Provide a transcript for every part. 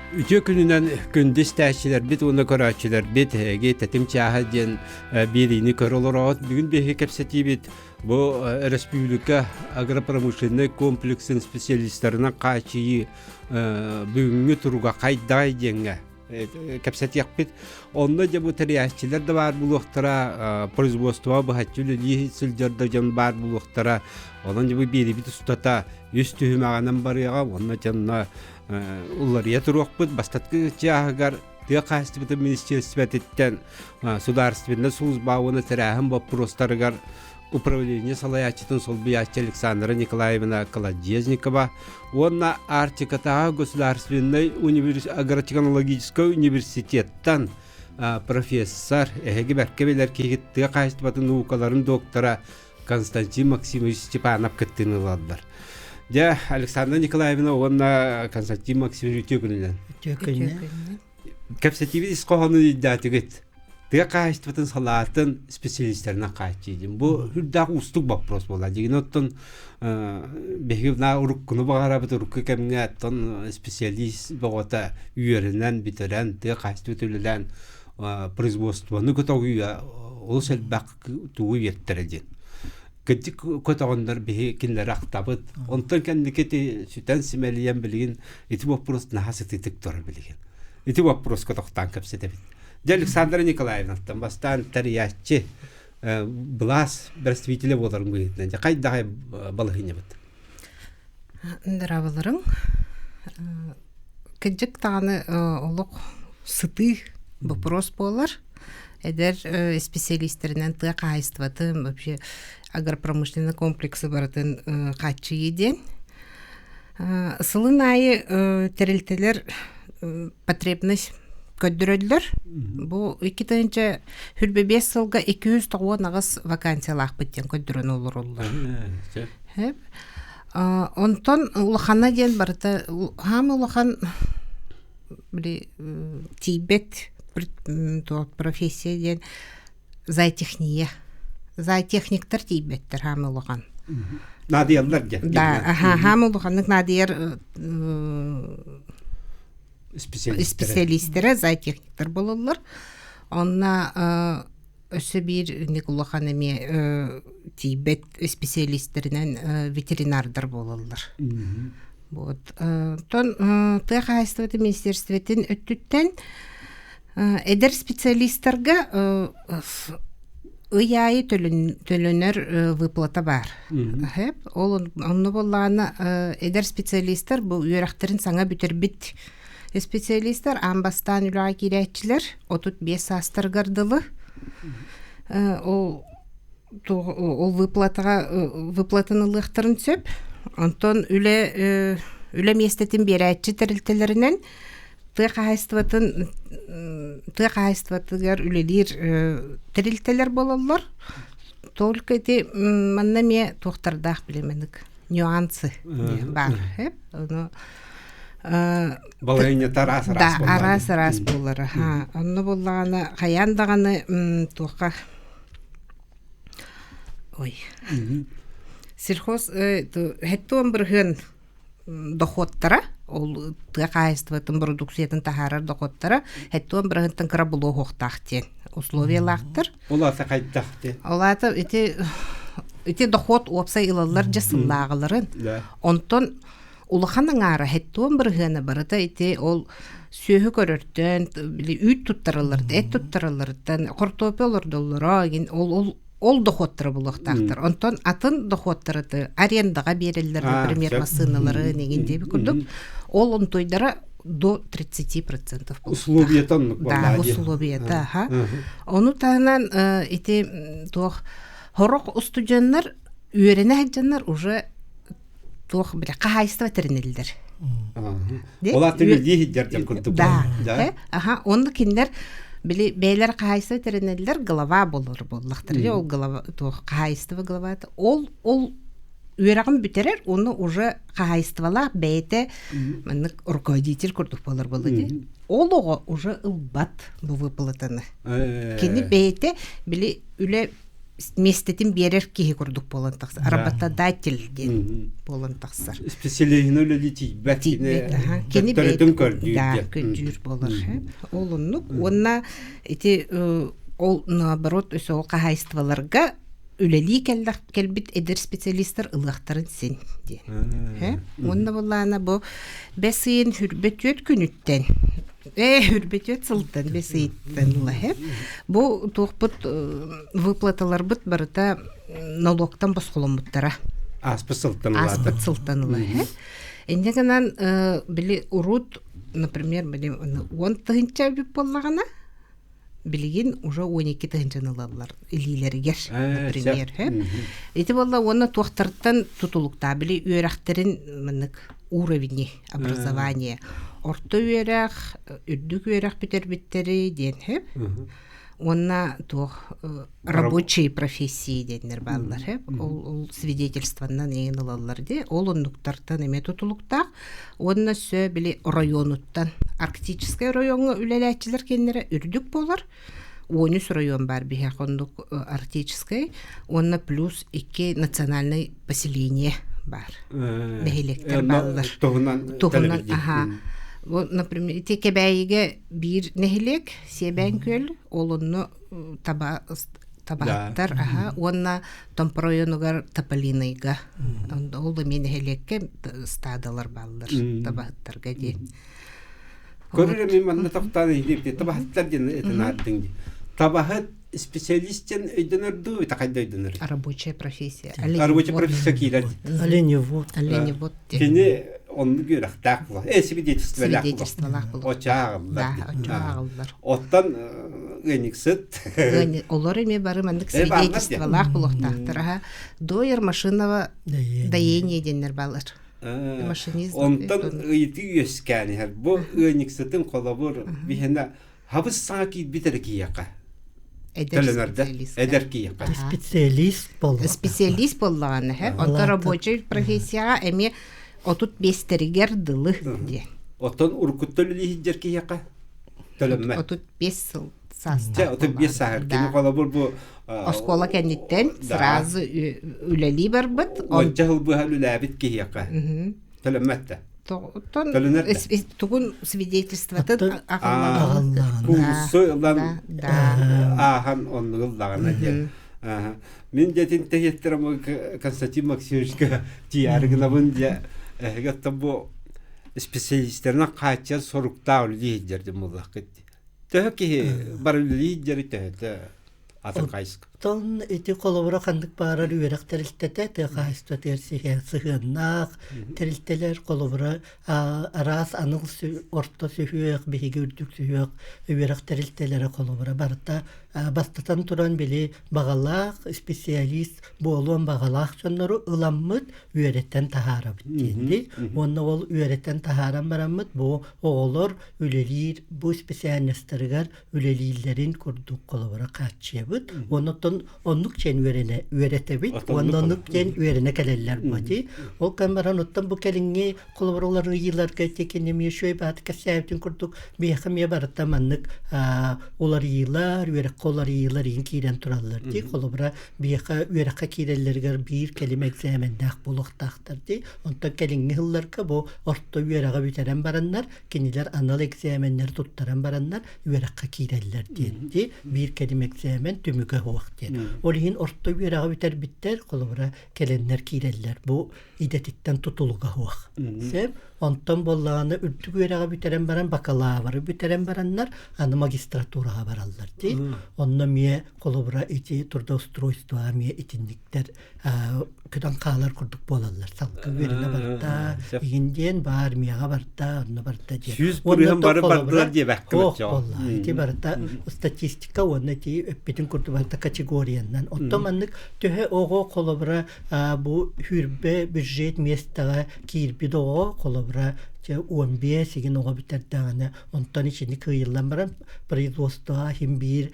Үтүө күнүнэн күндү истээччилэрбит уонна көрөөччүлэрбит эһиги Тэтим чааһа диэн биэриини көрө олороҕут. Бүгүн биһиги кэпсэтиибит бу өрөспүүбүлүкэ агропромышленнай комплексын специалистарынан хааччыйыы бүгүҥҥү туруга хайдаҕай диэҥҥэ кэпсэтиэхпит. Онно дьэ бу тэрийээччилэр да баар буолуохтара, производство быһаччы үлэлии сылдьар да дьон баар буолуохтара. Онон дьэ бу биэриибит устата үс түһүмэҕинэн барыаҕа уонна дьонно уларыйа туруохпут. Бастакы чааһыгар тыа хаһаайыстыбатын министиэристибэтиттэн судаарственнай служба уонна тэрээһин боппуруостарыгар управление салайааччытын солбуйааччы Александра Николаевна Колодезникова уонна Арктикатааҕы государственнай агротехнологическай университеттан профессор, эһиги бэркэ билэр киһигит тыа хаһаайыстыбатын наукаларын доктора Константин Максимович Степанов кыттыыны ылаллар. Дьэ, Александра Николаевна уонна Константин Максимович үтүө күнүнэн. Үтүө күнүнэн. Кэпсэтиибит ис хоһоонун өйдөөтүгүт. Тыа хаһаайыстыбатын салаатын специалистарынан хааччыйдым. Бу үрдээх уустук вопрос буолла. Дьигин оттон биһиги уруккуну баҕарабыт урукку кэмҥэ оттон специалист бөҕөтө үөрэнэн бүтэрэн тыа хаһаайыстыбата үлэлээн производствоны көтөҕүүгэ олус элбэх тугу үөттэрэ диэн. Кырдьык көтөҕөннөр биһи кинилэри ахтабыт. Онтон кэнники ити сүтэн симэлийэн билигин ити боппуруос наһаа сытыытык турар билигин. Ити боппуруоска тохтоон кэпсэтэбит. Дьэ Александра Николаевнаттан бастаан тэрийээччи былаас представителэ буоларын быһыытынан дьэ хайдаҕай балаһыанньабыт? Здраволарыҥ. Кырдьык даҕаны олох сытыы вопрос буолар. Эдэр исписэлиистэринэн тыа хаһаайыстыбатын вообще агропромышленный комплексы барытын хааччыйыы диэн. Сылын аайы тэрилтэлэр потребность көрдөрөллөр. Бу 2025 сылга 298 вакансиялаахпыт диэн көрдөрөн олороллор. Онтон улахана диэн барыта хаама улахан били тиийбэт профессия диэн зоотехния. Зоотехниктар тиийбэттэр хаама улахан. Наадыйаллар диэн. Да, хаама улаханнык наадыйар специалистэрэ зоотехниктар буолаллар. Онно Өссө биир инник улахан эмиэ тиийбэт исписэлиистэринэн ветеринардар буолаллар. Вот. Оттон тыа хаһаайыстыбатын министерствотын өттүттэн эдэр специалистарга ый аайы төлөнөр выплата баар. Ол онно буоллаҕына эдэр специалистар бу үөрэхтэрин саҥа бүтэрбит Специалистар аан бастаан үлэҕэ киирээччилэр 35 саастарыгар дылы ол ол выплатаҕа выплатаны ылыахтарын сөп. Онтон үлэ үлэ миэстэтин биэрээччи тэрилтэлэринэн тыа хаһаайыстыбатын тыа хаһаайыстыбатыгар үлэлиир тэрилтэлэр буолаллар. Только ити манна эмиэ туохтардаах билимэник нюансы баар. Ону Балаһыанньата араас-араас Да, араас-араас буолара. Онно буоллаҕына хайаан даҕаны туохха ой сельхоз хэттуон бырыһыан дохуоттара ол тыа хаһаайыстыбатын бородууксуйатын таһаарар дохуоттара хэттуон бырыһыантан кыра булуоһуохтаах диэн условиялаахтар. Ол аата хайдах диэн? Ол аата ити ити дохуот уопсай ылаллар дьэ сыллааҕыларын. Онтон улахан аҥаара хэттуон бырыһыана барыта ити ол сүөһү көрөртөн били үүт туттаралларыттан эт туттаралларыттан хортуоппуй олордоллоро игин ол ол ол дохуоттара булуохтаахтар онтон атын дохуоттары арендаҕа биэрэллэр например массыыналары игин диэби курдук ол онтуйдара до 30% условията оннук да условията аха ону таһынан ити туох хорох устудьуоннар үөрэнэ сылдьаннар уже туох бile хаһаайыстыба тэринэллэр. Ол аты билии сылдьар дьон курдук. Да. Аха, онно кинилэр били бэйэлэр хаһаайыстыба тэринэллэр глава болор буоллахтар. Ол глава туох хаһаайыстыба главата ол ол үөрэҕин бүтэрэр уонна уже хаһаайыстыбалаах бэйэтэ маннык руководитель курдук буолар буолла дии. Ол оҕо уже ылбат бу выплатаны. Кини бэйэтэ били үлэ. миэстэтин биэрэр киһи курдук буолан тахсар. Работодатель диэн буолан тахсар. Специалиһын үлэли тиийбэт кини бэйэтин көрдүүр да, көрдүүр буолар. Ол оннук. Уонна ити ол наоборот өссө ол хаһаайыстыбаларга үлэлии кэллэх кэлбит эдэр специалистар ылыахтарын син диэн. Уонна буллаана бу бэс ыйын хүрбэ түөрт күнүттэн хүрбэ түөрт сылтан бэс ыйыттан ыла Бу туохпут выплаталарбыт барыта налогтан босхоломмуттара. Ааспыт сылтан ыла. Ааспыт сылтан ыла. Инньэ гынан били урут, например, били 10 тыһыынча үп буоллаҕына, билигин уже 12 тыһыынчаны ылаллар илиилэригэр, например. Ити буолла уонна туохтартан тутулуктаа били үөрэхтэрин маннык уровни образования орто үөрэх, үрдүк үөрэх бүтэрбиттэри диэн сөп. Уонна туох рабочие профессии диэннэр бааллар сөп. Ол, ол свидетельствоннан эҥин ылаллар дии. Ол оннуктартан эмиэ тутулуктаах. Уонна өссө били оройуонуттан арктическай оройуоҥҥа үлэлээччилэр кэннэрэ үрдүк буолар. 13 район баар биһиэхэ оннук арктическай уонна плюс икки национальнай поселение баар. Нэһилиэктэр бааллар. Туһунан туһунан аха. Вот, например, ити Кэбээйигэ биир нэһилиэк Сиэбээн күөл, ол онно таба табаһыттар аха уонна Томпо районугар Тополинайга ол эмиэ нэһилиэккэ стадалар бааллар табаһыттарга диэн. Көрөр эми манна тохтоон иһилиэбит табаһыттар диэн этин ааттыҥ дии. Табаһыт специалист диэн өйдөнөр дуу, это өйдөнөр? Рабочая профессия. Рабочая профессия киирэр. Оленевод. Оленевод диэн. Кини оннук үөрэхтээх була. Э, свидетельстволаах Свидетельстволаах була. Оччоҕо Да, оччоҕо ааҕыллар. Оттон ыанньыксыт. Олор эмиэ бары маннык свидетельстволаах буолуохтаахтар. Аха. Доер машинного доение диэннэр бааллар. Машинист. Онтон ыйытыы үөскээн иһэр. Бу ыанньыксытын холобур биһиэнэ хабыс саҥа киирбит эрэ киһиэхэ. Эдэр Эдэр киһиэхэ. Специалист буолла. Специалист буоллаҕына, онтон рабочай профессияҕа эмиэ 35-тэригэр дылы диэн. Оттон уруккуттан үлэлиир киһиэхэ төлөммөт. 35 сыл саастаах. Дьэ, 35 сааһар. Кини холобур бу оскуола кэнниттэн сразу үлэлии барбыт. Уонча сыл быһа үлэлээбит киһиэхэ төлөммөт да. Оттон тугун свидетельствотын аҕаллаҕына. Курсу ылан ааһан оннук ыллаҕына диэн. Мин дьэтин тэһиэттэрэ Константин Максимовичка тиийээри гынабын дьэ эһиги оттон бу специалистарынан хааччыйар соруктаах үлэлии сылдьар буоллаххыт. Төһө киһи бары үлэлии сылдьары төһөтө атын хайысха. Оттон ити холобура ханнык баарар үөрэх тэрилтэтэ тыа хаһаайыстыбатыгар сыһыаннаах тэрилтэлэр холобура араас анал орто сүһүөх, биһиги үрдүк сүһүөх үөрэх тэрилтэлэрэ холобура барыта бастатан туран били баҕалаах специалист буолуон баҕалаах дьоннору ыламмыт үөрэтэн таһаарабыт диэнди уонна ол үөрэтэн таһааран бараммыт бу оҕолор үлэлиир бу специальностарыгар үлэлииллэрин курдук холобура хааччыйабыт уонна оттон оннук диэн үөрэнэ үөрэтэбит уонна оннук диэн үөрэнэ кэлэллэр буоти ол кэм баран оттон бу кэлиҥҥи холобура уларыйыыларга ити кини эмиэ үчүгэй бааты кэпсээбитин курдук биһиэхэ эмиэ барыта маннык уларыйыылар үөрэххэ уларыйыылар иин киирэн тураллар дии холобура биһиэхэ үөрэххэ киирэллэригэр биир кэлим экзамендаах буолуохтаахтар дии онтон кэлиҥҥи сылларга бу орто үөрэҕи бүтэрэн бараннар кинилэр анал экзаменнэри туттаран бараннар үөрэххэ киирэллэр диэн дии биир кэлим экзамен түмүгэ суох диэн ол иһин орто үөрэҕи бүтэрбиттэр холобура кэлэннэр киирэллэр бу идэтиттэн тутулуга суох сөп онтон буоллаҕына үрдүк үөрэҕи бүтэрэн баран бакалавры бүтэрэн бараннар аны магистратураҕа бараллар дии онно эмиэ холобура ити трудоустройство эмиэ итинниктэр көтөн хаалар курдук буолаллар салгыы үөрэнэ барда игин диэн баар армияҕа барда онно барда диэн 100% бары бардылар диэбэккэ буолла ити барыта статистика уонна ити өппүтүн курдук барыта категориянан оттон маннык төһө оҕо холобура бу хүрбэ бюджет миэстэҕэ киирбит оҕо холобура 15 игин оҕо бүтэрдэҕинэ онтон ичини кыайыллан баран производствоҕа иһин биир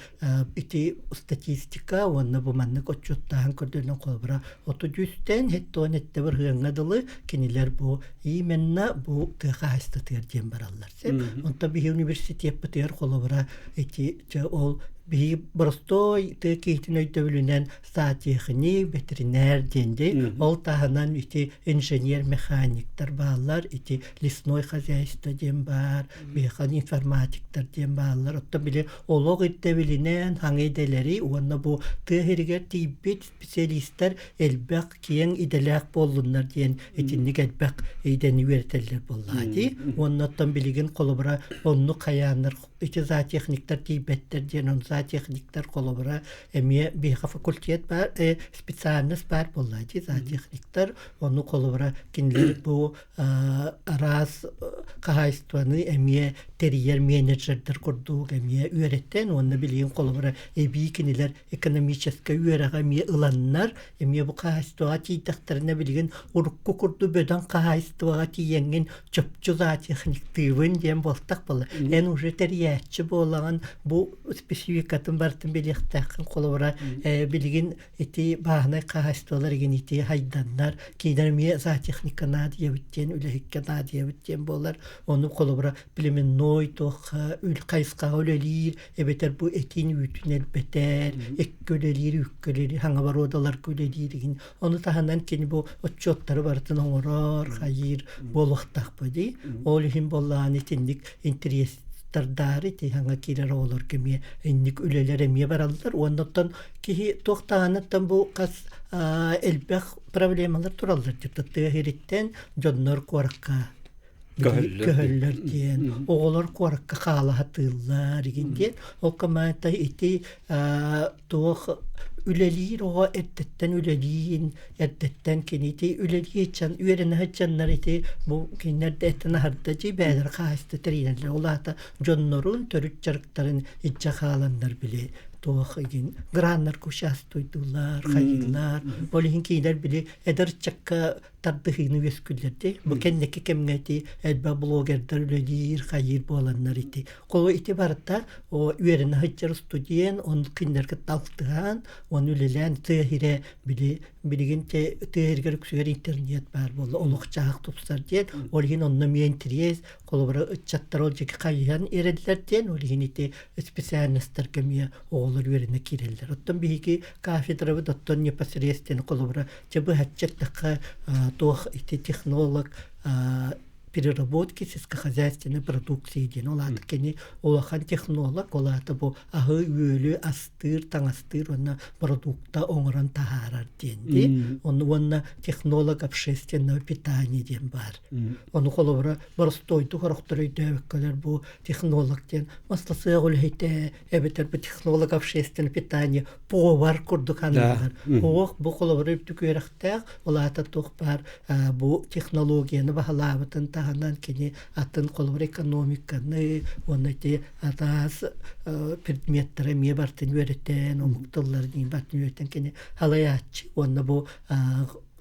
ити статистика уонна бу маннык отчуоттааһын көрдөрүнэн холобура 33-тэн 77 бырыһыаҥҥа дылы кинилэр бу именно бу тыа хаһаайыстыбатыгар диэн бараллар. Онтон биһи университеппытыгар холобура ити ол Биһиги боростуой тыа киһитин өйдөбүлүнэн зоотехник, ветеринар диэн дии. Ол таһынан ити инженер-механиктар бааллар, ити лесной хозяйство диэн баар, биһиэхэ информатиктар диэн бааллар. Оттон били олох ирдэбилинэн хаҥа идэлэри уонна бу тыа сиригэр тиийбит специалистар элбэх киэҥ идэлээх буоллуннар диэн итинник элбэх идэни үөрэтэллэр буоллаҕа дии. Уонна оттон билигин холобура оннук хайааннар ити зоотехниктар тиийбэттэр диэн он зоотехниктар холобура эмиэ биһиэхэ факультет баар специальность баар буоллаа дии зоотехниктар ону холобура кинилэр бу араас хаһаайыстыбаны эмиэ тэрийэр менеджердэр курдук эмиэ үөрэттэн уонна билигин холобура эбии кинилэр экономическай үөрэҕи эмиэ ыланнар эмиэ бу хаһаайыстыбаҕа тиийдэхтэринэ билигин урукку курдук бөдөҥ хаһаайыстыбаҕа тиийэҥҥин чопчу зоотехниктыыбын диэн буолтах буолла. Эн уже тэрийээччи буолаҕын бу спецификатын барытын билиэхтээххин холобура билигин ити бааһынай хаһаайыстыбалар игин ити хайданнар киинэр эмиэ зоотехника наадыйабыт диэн үлэһиккэ наадыйабыт диэн буолар ону холобура племенной туохха хайысхаҕа үлэлиир эбэтэр бу этин үүтүн элбэтэр эккэ үлэлиир үүккэ үлэлиир хаҥа боруодаларга үлэлиир игин ону таһынан кини бу отчуоттары барытын оҥорор хайыыр буолуохтаах дии ол иһин буоллаҕына итинник интэриэстардаары ити хаҥа киирэр оҕолорго эмиэ инник үлэлэр эмиэ бараллар уонна оттон киһи туох даҕаныттан бу хас элбэх проблемалар тураллар тыа сириттэн дьоннор куоракка көһөллөр диэн оҕолор куоракка хаала сатыыллар игин диэн ол команда ити туох үлэлиир оҕо эрдэттэн үлэлиин эрдэттэн кини ити үлэлии иччан үөрэнэ сылдьаннар ити бу кинилэр да эттэн аһарда дии бэйэлэрэ хаһаайыста тэрийэллэр ол аата дьоннорун төрүт дьарыктарын илдьэ хааланнар били туох игин граннарга участвуйдуулар хайыылар ол иһин кинилэр били эдэр ыччакка тардыһыыны үөскүүллэр Бу кэнники кэмҥэ ити элбэх блогердар үлэлиир, хайыыр буоланнар ити. Холо ити барыта үөрэнэ сылдьар студент, он кинилэргэ алтыһан, он үлэлээн тыа сирэ били билигин тыа сиригэр үксүгэр интернет баар буолла, олох-дьаһах тупсар диэн, ол иһин онно эмиэ интэриэс, холобура ыччаттар ол дьиэки хайыһан эрэллэр диэн, ол иһин ити специальностарга эмиэ оҕолор үөрэнэ киирэллэр. Оттон биһиги кафедрабыт оттон непосредственно холобура Дьэ быһаччы эттэххэ, туох ити технолог переработки сельскохозяйственной продукции диэн ол аата кини улахан технолог ол аата бу аһы-үөлү астыыр таҥастыыр уонна продукта оҥорон таһаарар диэн дии ону уонна технолог общественного питания диэн баар ону холобура боростуойдук орохтор өйдөөбөккөлөр бу технолог диэн мастасыах үлэһитэ эбэтэр бу технолог общественного питания повар курдук аныыллар. Оох бу холобура үрдүк үөрэхтээх, ол аата туох баар бу технологияны баһылаабытын таһынан кини атын холобура экономиканы уонна ити араас предметтары эмиэ бартын үөрэтэн, омук тылларын бартын үөрэтэн кини халайааччы уонна бу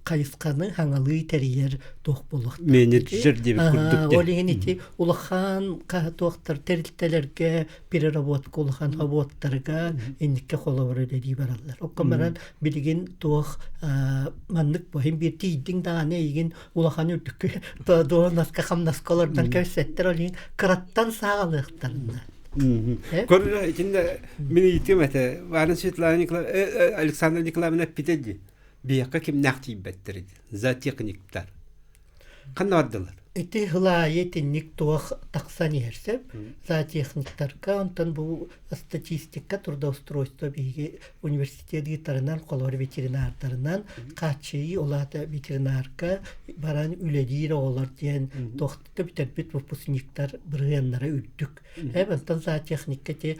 хайысханы хаҥалыы тэрийэр туох буолуохтаах. Менеджер диэбит курдук. Ол иһин ити улахан туохтар тэрилтэлэргэ переработка улахан собуоттарга инникке холобур үлэлии бараллар. Окко баран билигин туох маннык бу иһин биир тиийдиҥ даҕаны эйигин улахан үрдүккэ дуоһунаска хамнаска олордон кэпсэттэр ол иһин кыраттан сааҕалыахтарына. Көрүнэ итиннэ мин ыйытыым этэ. Варя Светлана Николаевна Александра Николаевна эппитэ дии. Биһиэхэ кимнээх тиийбэттэр зоотехниктар. Ханна бардылар? Ити сыл аайы итинник туох тахсан иһэр сөп. Зоотехниктарга, онтон бу статистика трудоустройство биһиги университет ыытарынан, холобур ветеринардарынан хааччыйыы ол аата ветеринарка баран үлэлиир оҕолор диэн туохта бүтэрбит выпускниктар бырыһыаннара үрдүк. Эб онтон зоотехникка ити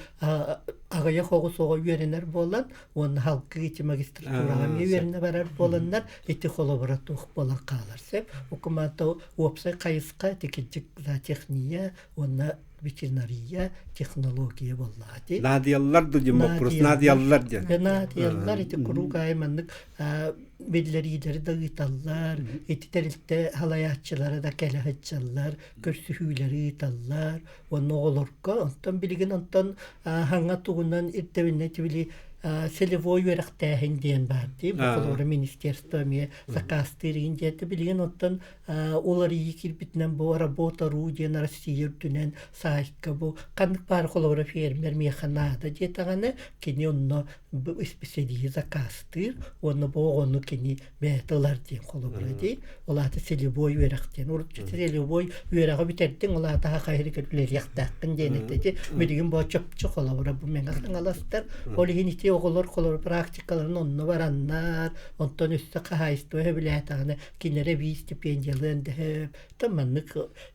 аҕыйах оҕус оҕо үөрэнэр буолан уонна халкыы ити магистратураҕа эмиэ үөрэнэ барар буоланнар ити холобура туох буолан хаалар сөп. Укумаата уопсай хайысха ити кырдьык зоотехния уонна ветеринария технология буоллаҕа ити. Наадыйаллар да диэн боппуруос наадыйаллар диэн. Наадыйаллар ити куруук аайы маннык биллэриилэри да ыыталлар, ити тэрилтэ салайааччылара да кэлэ сылдьаллар, көрсүһүүлэри ыыталлар уонна оҕолорго онтон билигин онтон хаҥа тугунан ирдэбинэ били. Целевой үөрэхтээһин диэн баар дии. Бу холобура министерство эмиэ сакаастыыр иһин диэтэ. Билигин оттон уларыйыы киирбитинэн бу работа ру диэн Россия үрдүнэн саайтка бу ханнык баар холобура фермер миэхэ наада диэтэҕинэ кини онно исписэлииһи заказтыыр уонна бу оҕону кини бэйэтэ ылар диэн холобура дии. Ол аата целевой үөрэх диэн. Урут целевой үөрэҕи бүтэрдиҥ, ол аата хахайырыгар үлэлиэхтээххин диэн этэ ити. Билигин бу чопчу холобура бу мэҥэ хаҥаластар. Ол иһин ити оҕолор холобура практикаларын онно бараннар, онтон өссө хаһаайыстыба сөбүлээтэҕинэ кинилэрэ эбии стипендиялыан дэһэп. Та маннык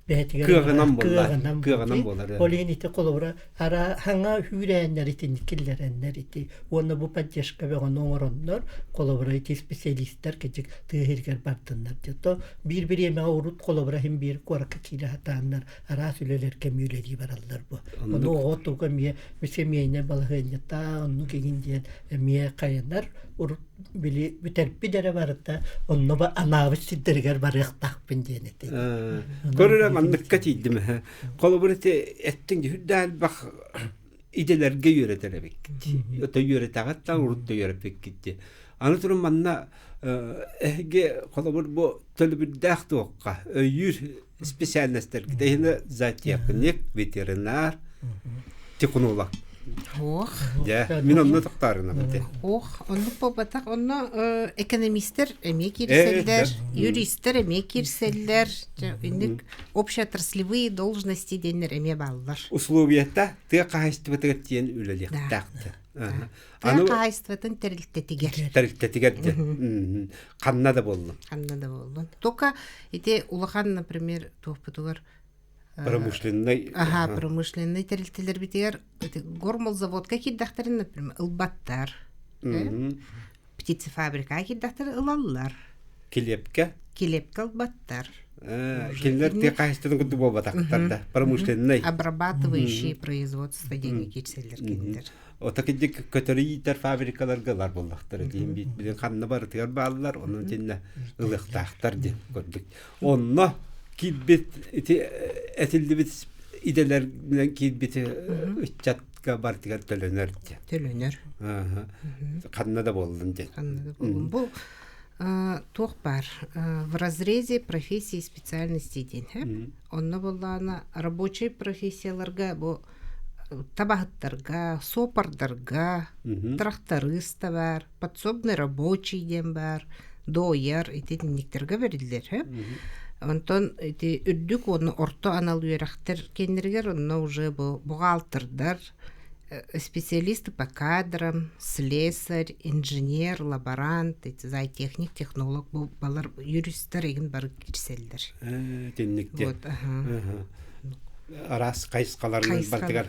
бэйэтигэр кыаҕынан буолар. Кыаҕынан буолар. Ол иһин ити холобура ара хаҥа хүүрээннэр итинник киллэрэннэр ити уонна бу поддержка бөҕөнү оҥороннор холобура ити специалистар кэдьик тыа иһигэр бардыннар дьэ биир бириэмэҕэ урут холобура иһин биир куоракка киирэ сатааннар араас үлэлэргэ эмиэ үлэлии бараллар бу ону оҕо туга эмиэ семейнэй балаһыанньата оннук игин диэн эмиэ хайанар урут били бүтэрбит эрэ барыта онно анаабыт сирдэригэр барыахтаахпын диэн этэ Көрөрө манныкка тиийдим холобур ити эттиҥ үрдээх элбэх идэлэргэ үөрэтэр эбиккит. Ото үөрэтэҕит да урут да үөрэппиккит. Аны туран манна эһиги холобур бу төлөбүрдээх туохха өйүүр специальностаргыт иһинэ зоотехник, ветеринар, технолог. Ох. Дьэ, мин онно тохтаарынам ити. Ох, оннук буолбатах. Онно экономистер эмиэ киирсэллэр, юристтэр эмиэ киирсэллэр. Инник общеотраслевые должности диэннэр эмиэ бааллар. Условията тыа хаһаайыстыбатыгар тиийэн үлэлиэхтээх. Тыа хаһаайыстыбатын тэрилтэтигэр. Тэрилтэтигэр диэн. Ханна да буоллун. Ханна да буоллун. Только ити улахан, например, туохпутугар промышленный Аха, промышленный тэрилтэлэрбитигэр гормолзаводка киирдэхтэрин, например, ылбаттар. Птицефабрика киирдэхтэрин ылаллар. Килиэпкэ? Килиэпкэ ылбаттар. Кинилэр тыа хаһаайыстыбатын курдук буолбатахтар да, промышленнай. Обрабатывающие производство диэҥҥэ киирсэллэр кинилэр. Ота кидик көтөрү иитэр фабрикаларга ылар буоллахтара диэн билин ханна барытыгар бааллар, онон тиннэ ылыахтаахтар диэн көрдүк. Онно киирбит ити этиллибит идэлэринэн киирбит ыччатка барытыгар төлөнөр диэн. Төлөнөр. Ханна да буоллун диэн. Ханна да буоллун. Бу туох баар в разрезе профессии и специальности диэн онно буоллаҕына рабочай профессияларга бу табаһыттарга суопардарга тракторист да баар подсобный рабочий диэн баар дояр ити итинниктэргэ бэриллэр онтон ити үрдүк уонна орто анал үөрэхтэр кэннэригэр онно уже бу бухгалтердар специалисты по кадрам, слесарь, инженер, лаборант, зоотехник, технолог бу балар юристтар игин бары кирселлер. Тинникте. Вот, ага. Араас хайысхаларынан бартыгар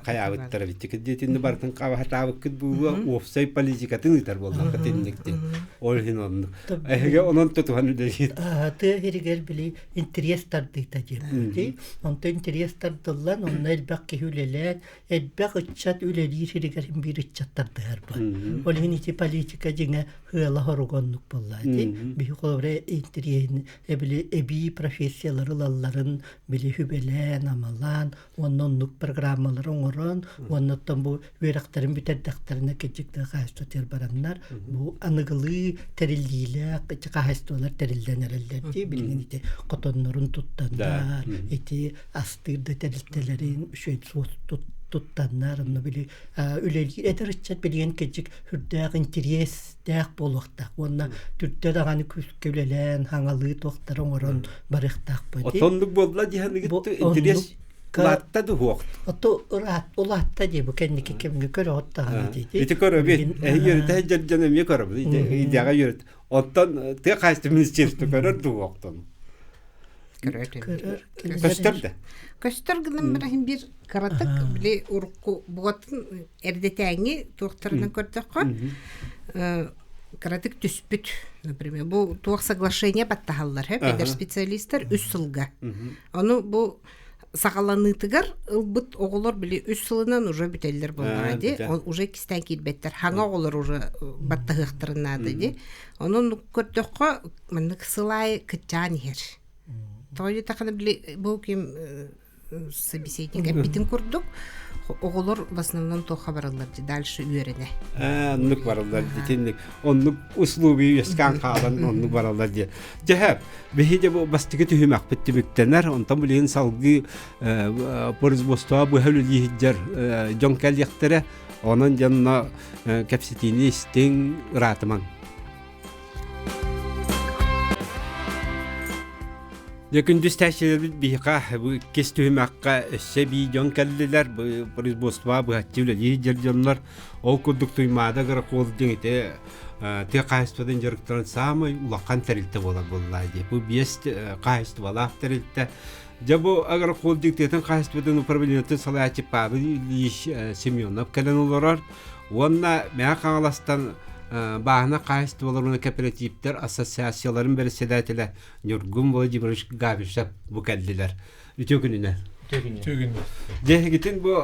хайаабыттара биттикит диэтинни бартын хабахатаабыккыт бууга уопсай политикатын ыытар буоллахха тинникти. Ол иһин оннук. Эһиги онон тутуһан үлэлиир. Тыа сиригэр били интерес тардыыта диэн. Онтон интерес тардыллан, онно элбэх киһи үлэлээн, элбэх ыччат үлэлиир сиригэр биир ыччат тардыһар бар. Ол иһин ити политика дьиҥэ ыала хоруга оннук буолла ити. Биһи холобура интэриэһин эбили эбии профессиялары ылалларын били сүбэлээн, амалаан, уонна оннук программалары оҥорон, уонна оттон бу үөрэхтэрин бүтэрдэхтэринэ кырдьык да хаһаайыстыбатыгар бараннар, бу аныгылыы тэриллиилээх хаһаайыстыбалар тэриллэн эрэллэр дии билигин ити хотоннорун туттаннар, ити астыыр да тэрилтэлэрин үчүгэй суос туттаннар, онно били үлэлиир эдэр ыччат билигин кырдьык сүрдээх интэриэстээх буолуохтаах уонна түрдэ даҕаны күүскэ үлэлээн хаҥалыы туохтары оҥорон барыахтаахпыт. Отоннук буолла диһаныгыт интерес улаатта дуһуохт. Ото улаатта дии бу кэнники кэмҥэ көрөҕүт даҕаны дии. Ити көрөбүт. Эһи үөрэтэ дьон эмиэ көрөбүт. Идеяҕа үөрэт. Оттон тыа хаһаайыстыба министерство көрөр дуһуохтун. Көрөр. Көстөр да. Көстөр гынан баран бир кыратык били урукку бугатын эрдэтээҥи туохтарынан көрдөххө кыратык түспүт например бу туох соглашение баттаһаллар эдэр специалистар үс сылга ону бу саҕаланыытыгар ылбыт оҕолор били үс сылынан уже бүтэллэр буоллаҕа дии уже кистээн киирбэттэр хаҥа оҕолор уже баттаһыахтарын наада дии онон көрдөххө маннык сыл аайы кыччаан иһэр тоҕо диэтэххинэ били бу ким. собеседник эппитин курдук оҕолор в основном туохха бараллар дальше үөрэнэ. Оннук бараллар итинник оннук услуги үөскээн хаалан оннук бараллар диye. Дьэһэ биһи де бу бастакы түһүмэхпит түмүктэнэр онтон билигин салгыы производство быһа үлэлииһиддэр дьон кэлиэхтэрэ онон дьонно кэпсэтиини истиҥ ыраатымаҥ. Дьэ күндү истээччилэрбит биһиэхэ бу иккис түһүмэххэ өссө эбии дьон кэллилэр. Бу производство быһаччы үлэлии сылдьар дьоннор. Ол курдук Туймаада агрохолдинг ити тыа хаһаайыстыбатын дьарыктарын саамай улахан тэрилтэ буолар буоллаа дии. Бу биэс хаһаайыстыбалаах тэрилтэ. Дьэ бу агрохолдинг тыатын хаһаайыстыбатын управлениетын салайааччы Павел Ильич Семенов кэлэн олорор. Уонна Мэҥэ Хаҥаластан бааһына хаһаайыстыбаларын кооперативтэр ассоциацияларын бэрэссэдээтэлэ Ньургун Владимирович Габишев бу кэллилэр. Үтүө күнүнэн. Үтүө күнүнэн. Дьэ эһигитин бу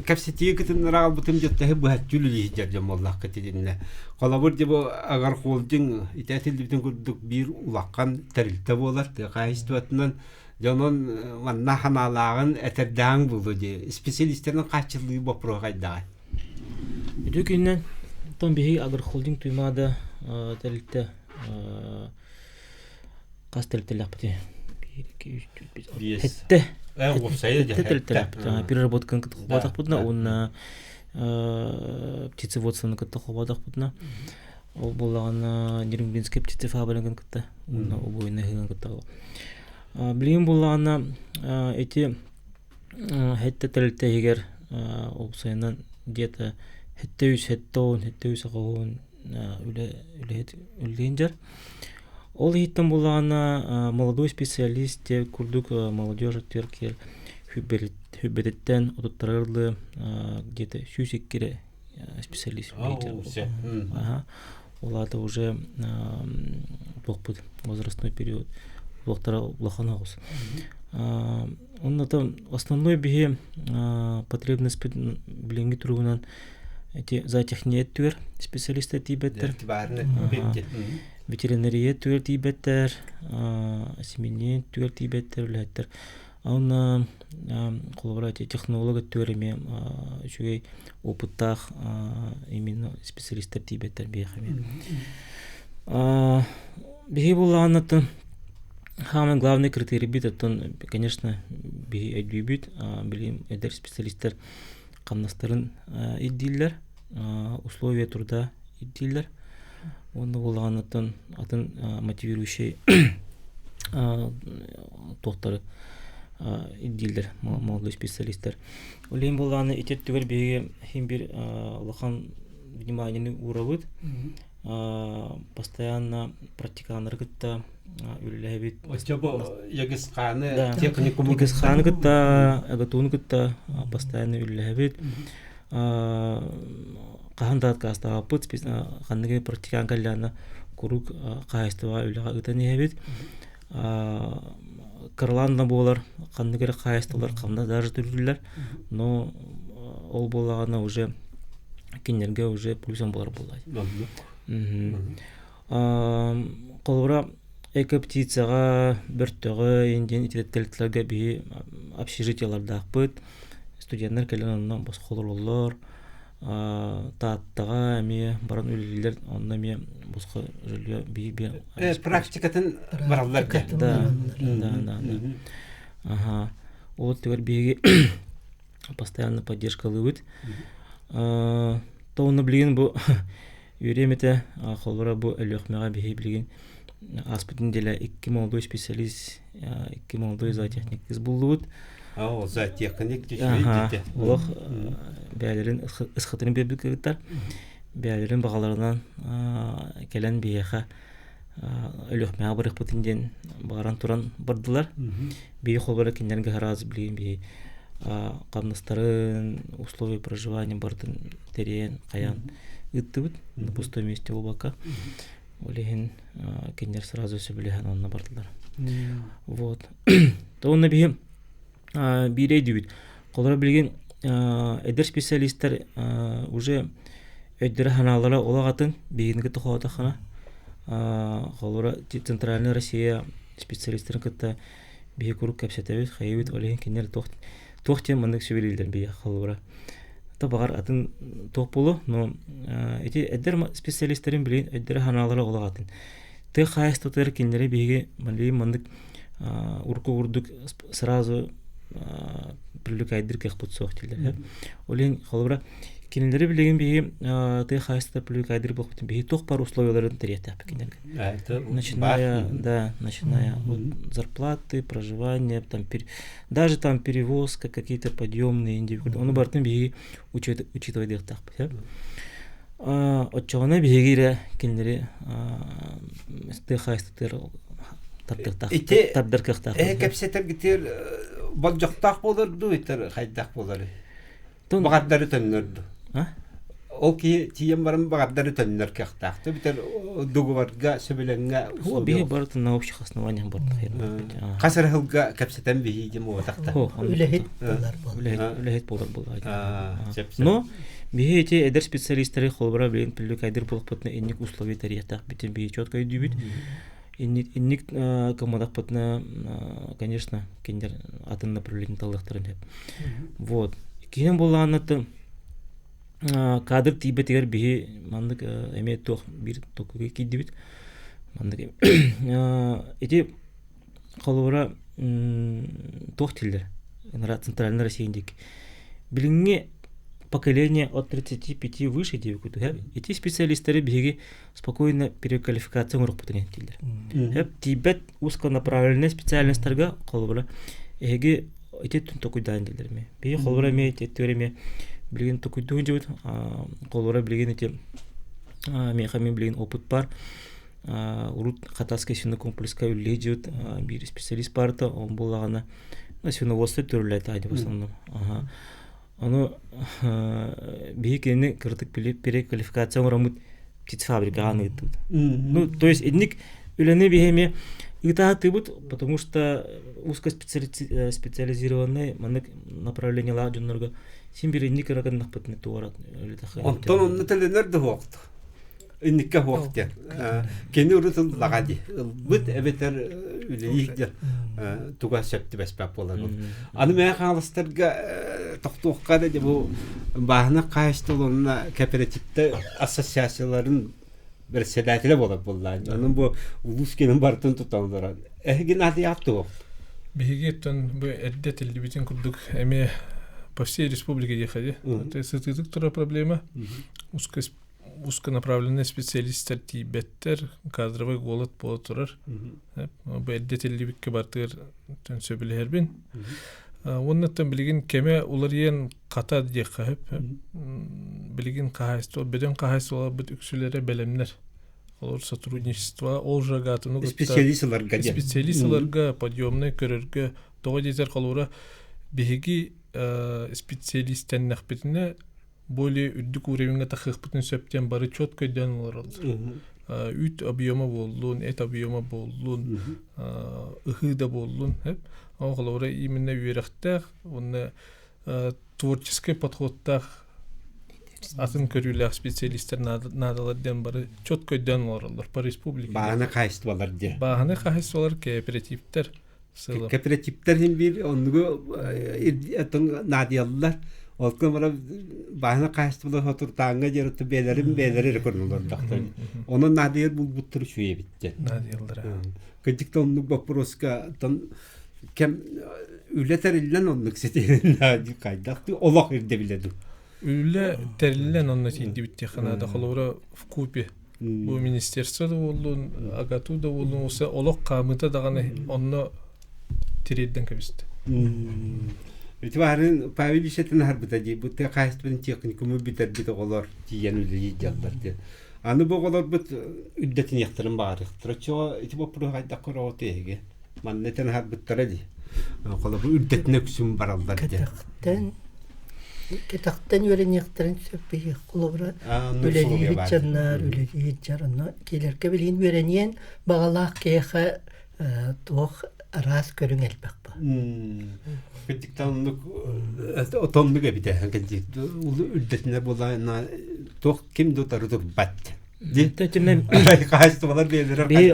кэпсэтии кытыннара аҕалбытым дьэттэ быһаччы үлэлииһдэр дьон буоллаххыт итиннэ. Холобур дьэ бу агрохолдинг ити этиллибитин курдук биир улахан тэрилтэ буолар тыа хаһаайыстыбатынан дьонун манна ханаалааҕын этэрдээҕиҥ буолуо дии. Специалистэрин хааччыллыы боппуруоһа хайдаҕай? Үтүө күнүнэн. Оттон биһиги агрохолдинг Туймаада тэрилтэ хас тэрилтэлээхпитий? Биир, икки, үс, түөрт, бес, алта, сэттэ. Сэттэ тэрилтэлээхпит. Переработканы кытта холбоотохпутуна уонна птицеводствоны кытта холбоотохпутуна ол буоллаҕына Нерюнгринскай птицефабриканы кытта уонна убойный ыһыгын кытта билигин буоллаҕына ити сэттэ тэрилтэ иһигэр уопсайынан где-то 700 70 780 үлэ үлэһит үлэлиэн дьар. Ол иһиттэн буоллаҕына молодой специалист диэн курдук молодежь өттүгэр киэр хүббэтиттэн отуттарыгар дылы где-то 102 эрэ специалист үлэлиир. Ол аата уже туохпут возрастной период туохтара улахан оҕус. Онно основной биһи потребностьпит билиҥҥи туругунан эти зоотехния өттүгэр специалистар тиийбэттэр. Ветеринария өттүгэр тиийбэттэр, семенние өттүгэр тиийбэттэр үлэһиттэр. Онно холобура эти технолог өттүгэр эмиэ үчүгэй опыттаах именно специалистар тиийбэттэр биһиэхэ эмиэ. Биһиги буоллаҕына Самый главный критерийбит оттон, конечно, биһи өйдүүбүт, билим эдэр специалистар хамнастарын ирдииллэр, условия труда ирдииллэр. Уонна буоллаҕына оттон атын мотивирующий туохтары ирдииллэр молодой специалистар. Ол иһин буоллаҕына ити өттүгэр биһиги иһин бир улахан вниманиены уурабыт. Постоянно практиканнары кытта үлэлэһэбит. Оччо ЕГСХ-ны техникуму ЕГСХ-ны кытта, АГТУ-ну кытта постоянно үлэлэһэбит. Хаһан да отказтаабаппыт, ханнык практикан кэллэҕинэ куруук хаһаайыстыбаҕа үлэҕэ ыытан иһэбит. Кыралаан да буолар, ханнык эрэ хаһаайыстыбалар ханна даже төлүүллэр, но ол буоллаҕына уже кинилэргэ уже плюсом буолар буоллай. Холобура, эко-птицаҕа, бөртөҕө индиан итилэттэллэргэ биһи общежитиелардаахпыт. Студеннар кэлэн онно босхо олороллор. Тааттаҕа эмиэ баран үлэлииллэр, онно эмиэ босхо жилье биһи Практикатын бараллар Да, да, да, да. Ага. Ол түгэр биһиги постоянно поддержкалыыбыт. То онно билигин бу үөрүөм этэ, холобура бу Өлүөхүмэҕэ биһи билигин ааспыт неделя икки молодой специалист, икки молодой зоотехник кыз буллубут. О, зоотехник Олох бэйэлэрин ысхытын биэрбит кыргыттар. Бэйэлэрин баҕаларынан кэлэн биһиэхэ Өлүөхүмэҕэ барыахпытын диэн баҕаран туран бардылар. Биһи холобура кинилэргэ сразу билигин биһи хамнастарын, условия проживания барытын тэрийэн, хайаан ыыттыбыт. На пустом месте буолбакка. Ол иһин кинилэр сразу сөбүлэһэн онно бардылар. Вот. То онно биһи биир өйдүүбүт. Холобура билигин эдэр специалистар уже өйдөрө-санаалара олох атын, биһигини кытта холоотоххуна. Холобура Центральная Россия специалистарын кытта Биһи куруук кэпсэтэбит, хайыыбыт, ол иһин кинилэр туох туох диэн маннык сүбэлииллэр биһиэхэ холобура. То баҕар атын туох буолуо, но ити эдэр специалистэрин билигин өйдөрө-санаалара олох атын. Тыа хаһаайыстыбатыгар кинилэри биһиги билигин маннык урукку курдук сразу привлекайдыр кыахпыт суох дииллэр. Ол иһин холобура кинилэри билигин биһиги тыа хаһаайыстыбатыгар привлекайдыр буолбутун биһиги туох баар условияларын тэрийиэхтээхпит кинилэргэ. Начиная, да, начиная от зарплаты, проживания, там, даже там перевозка, какие-то подъемные индивидуальные. Ону барытын биһиги учитывайдыахтаахпыт. Оччоҕуна биһиги эрэ кинилэри тыа хаһаайыстыбатыгар тардыахтаах тардар кыахтаах. Эһэ кэпсэтэргитигэр болдьохтоох буолар дуу, итэр хайдах буолар? Баҕардары төннөр дуу? Ол киһи тиийэн баран баҕардары төннөр кыахтаах. Бүтэр дугубарга сөбүлэҥҥэ Биһи барытын на общих основаниях барытын Хас эрэ сылга кэпсэтэн биһии диэн буолбатахта. Үлэһит буолар буолар. Үлэһит буолар буолар. Но биһи эти эдэр специалисттары холобура билин привлекайдыр буолбутна инник условия тэрийэхтээх бүтүн биһи четко өйдүүбүт. Инник кымадахпытына, конечно, кинилэр атын направление талыахтарын сөп. Вот. Киһин буоллаҕына кадр тиийбэтигэр биһи маннык эмиэ туох биир токуга киирдибит. Маннык ити холобура туох дииллэр Центральная Россия диэки. Билиҥҥи поколение от 35 выше диэбит Ити специалисттары биһиги спокойно переквалификация оҥоруохпутун дииллэр. Тиийбэт узконаправленный специальностарга холобура эһиги ити токуйдаан дииллэр эмиэ. Биһиги холобура эмиэ ити эмиэ билигин токуйдуун дьыбыт холобура билигин ити миэхэ эмиэ билигин опыт бар урут Хатасскай свинокомплекска үлэлии дьыбыт биир специалист баарта ол буоллаҕына свиноводство төрүлээтэ в основном. Ону биһи кинини кыратык переквалификация оҥороммут птицефабрикаҕа ыыттыбыт. Ну, то есть инник үлэни биһи эмиэ ыытаатыбыт, потому что узкоспециализированный маннык направлениелаах дьоннорго син бир инник ыракыннахпытына туора Онтон онно төлөнөр да суохту. Инникке суох диэн. Кини урут ыллаҕа дии. Ылбыт эбэтэр үлэлиир диэн туга сөп түбэспэт буолар. Аны мээ хаалыстарга тохтуохха да бу бааһына хаһаайыстыбаларына кооперативтэр ассоциацияларын председателэ буолар буоллаан. Онон бу улуус киэнин барытын туталлара. Эһиги наадыйаат туох? Биһиги оттон бу эрдэ этиллибитин курдук эмиэ по всей республике диэхэ дии. Сытыытык турар проблема. Узконаправленный специалисттар тиийбэттэр, кадровый голод буола турар. Бу эрдэ этиллибиккэ бартыгар сөбүлэһэрбин. Уоннаттан билигин кэмэ уларыйан хата диэххэ сөп. Билигин хаһаайыстыба, бөдөҥ хаһаайыстыбаларбыт үксүлэрэ бэлэмнэр. Олор сотрудничество ол жагатыны специалист ыларга специалист ыларга, подъемнай көрөргө тоҕо диэтэр холобура биһиги специалистэннэхпитинэ более үрдүк уровеньга тахыахпытын сөп диэн бары четко өйдөөн олороллор. Үүт объема буоллун, эт объема буоллун, ыһыы да буоллун. Ол холобура именно үөрэхтээх уонна творческий подходтаах атын көрүүлээх специалистер наадалар диэн бары четко өйдөөн олороллор по республике. Бааһына хаһайыстыбалар диэн. Бааһына хаһайыстыбалар, кооперативтэр. Кооперативтэр иһин биир оннугу наадыйаллар. Ол баран бааһына хаһайыстыбалар хотуртааҥҥа диэри бэйэлэрин бэйэлэрэ эрэ көрүнэллэр. Онон наадыйар булбуттар үчүгэй эбит диэн. Наадыйаллара. Кырдьык да оннук боппуруоска кэм үлэ тэриллэн оннук ситиһин хайдах олох ирдэбилэ дуу. Үлэ тэриллэн онно тиийдибит диэххэ наада. Холобура в купе бу министерство да буоллун, АГАТУ да буоллун, уса олох хаамыыта даҕаны онно тириэрдэн кэбистэ. Ити баарын Павел Ильичтэн аһарбыта дии, бу тыа хаһаайыстыбатын техникуму бүтэрбит оҕолор тиийэн үлэлии дьаллар диэн. Аны бу оҕолорбут үрдэтиниэхтэрин баҕарыахтара. Чо ити боппуруоһу хайдах көрөҕүт эһиги? Манна этэн аһарбыттара дии. Холобур үрдэтинэ үксүн бараллар диэн. Кэтэхтэн кэтэхтэн үөрэниэхтэрин сөп биһиэх холобура үлэлии сылдьаннар үлэлии сылдьар онно киэлэргэ билигин үөрэниэн баҕалаах киһиэхэ туох араас көрүҥ элбэх ба Кырдьыктан оннук отоннук эбитэ кырдьык үрдэтинэ буолаана туох ким да утары турбат Дии. Хаһаайыстыбалар бэйэлэрэ Би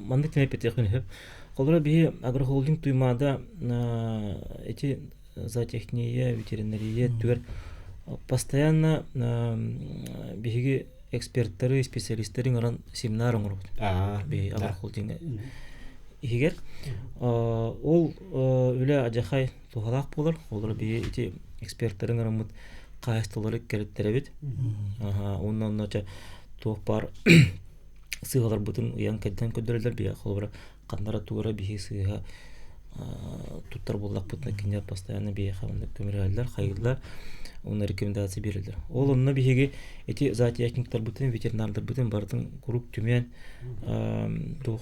маннык тимэ эппитиэхпин сөп. Холобура биһи агрохолдинг Туймаада эти зоотехния, ветеринария түгэр постоянно биһиги эксперттары, специалисттары ыҥыран семинар оҥоробут. Биһи агрохолдинг иһигэр. Ол үлэ адьахай туһалаах буолар. Олор биһи ити эксперттары ыҥыраммыт хаһаайыстыбалары кэриттэрэбит. Уонна онно туох баар сыыһаларбытын ыйан кэрдэн көрдөрөллөр биһи холобура ханнара тугура биһи сыыһа туттар буоллахпытына кинилэр постоянно биһиэхэ онно көмөлөһөллөр хайыыллар уонна рекомендация биэрэллэр ол онно биһиги ити зоотехниктарбытын ветеринардарбытын барытын куруук түмэн туох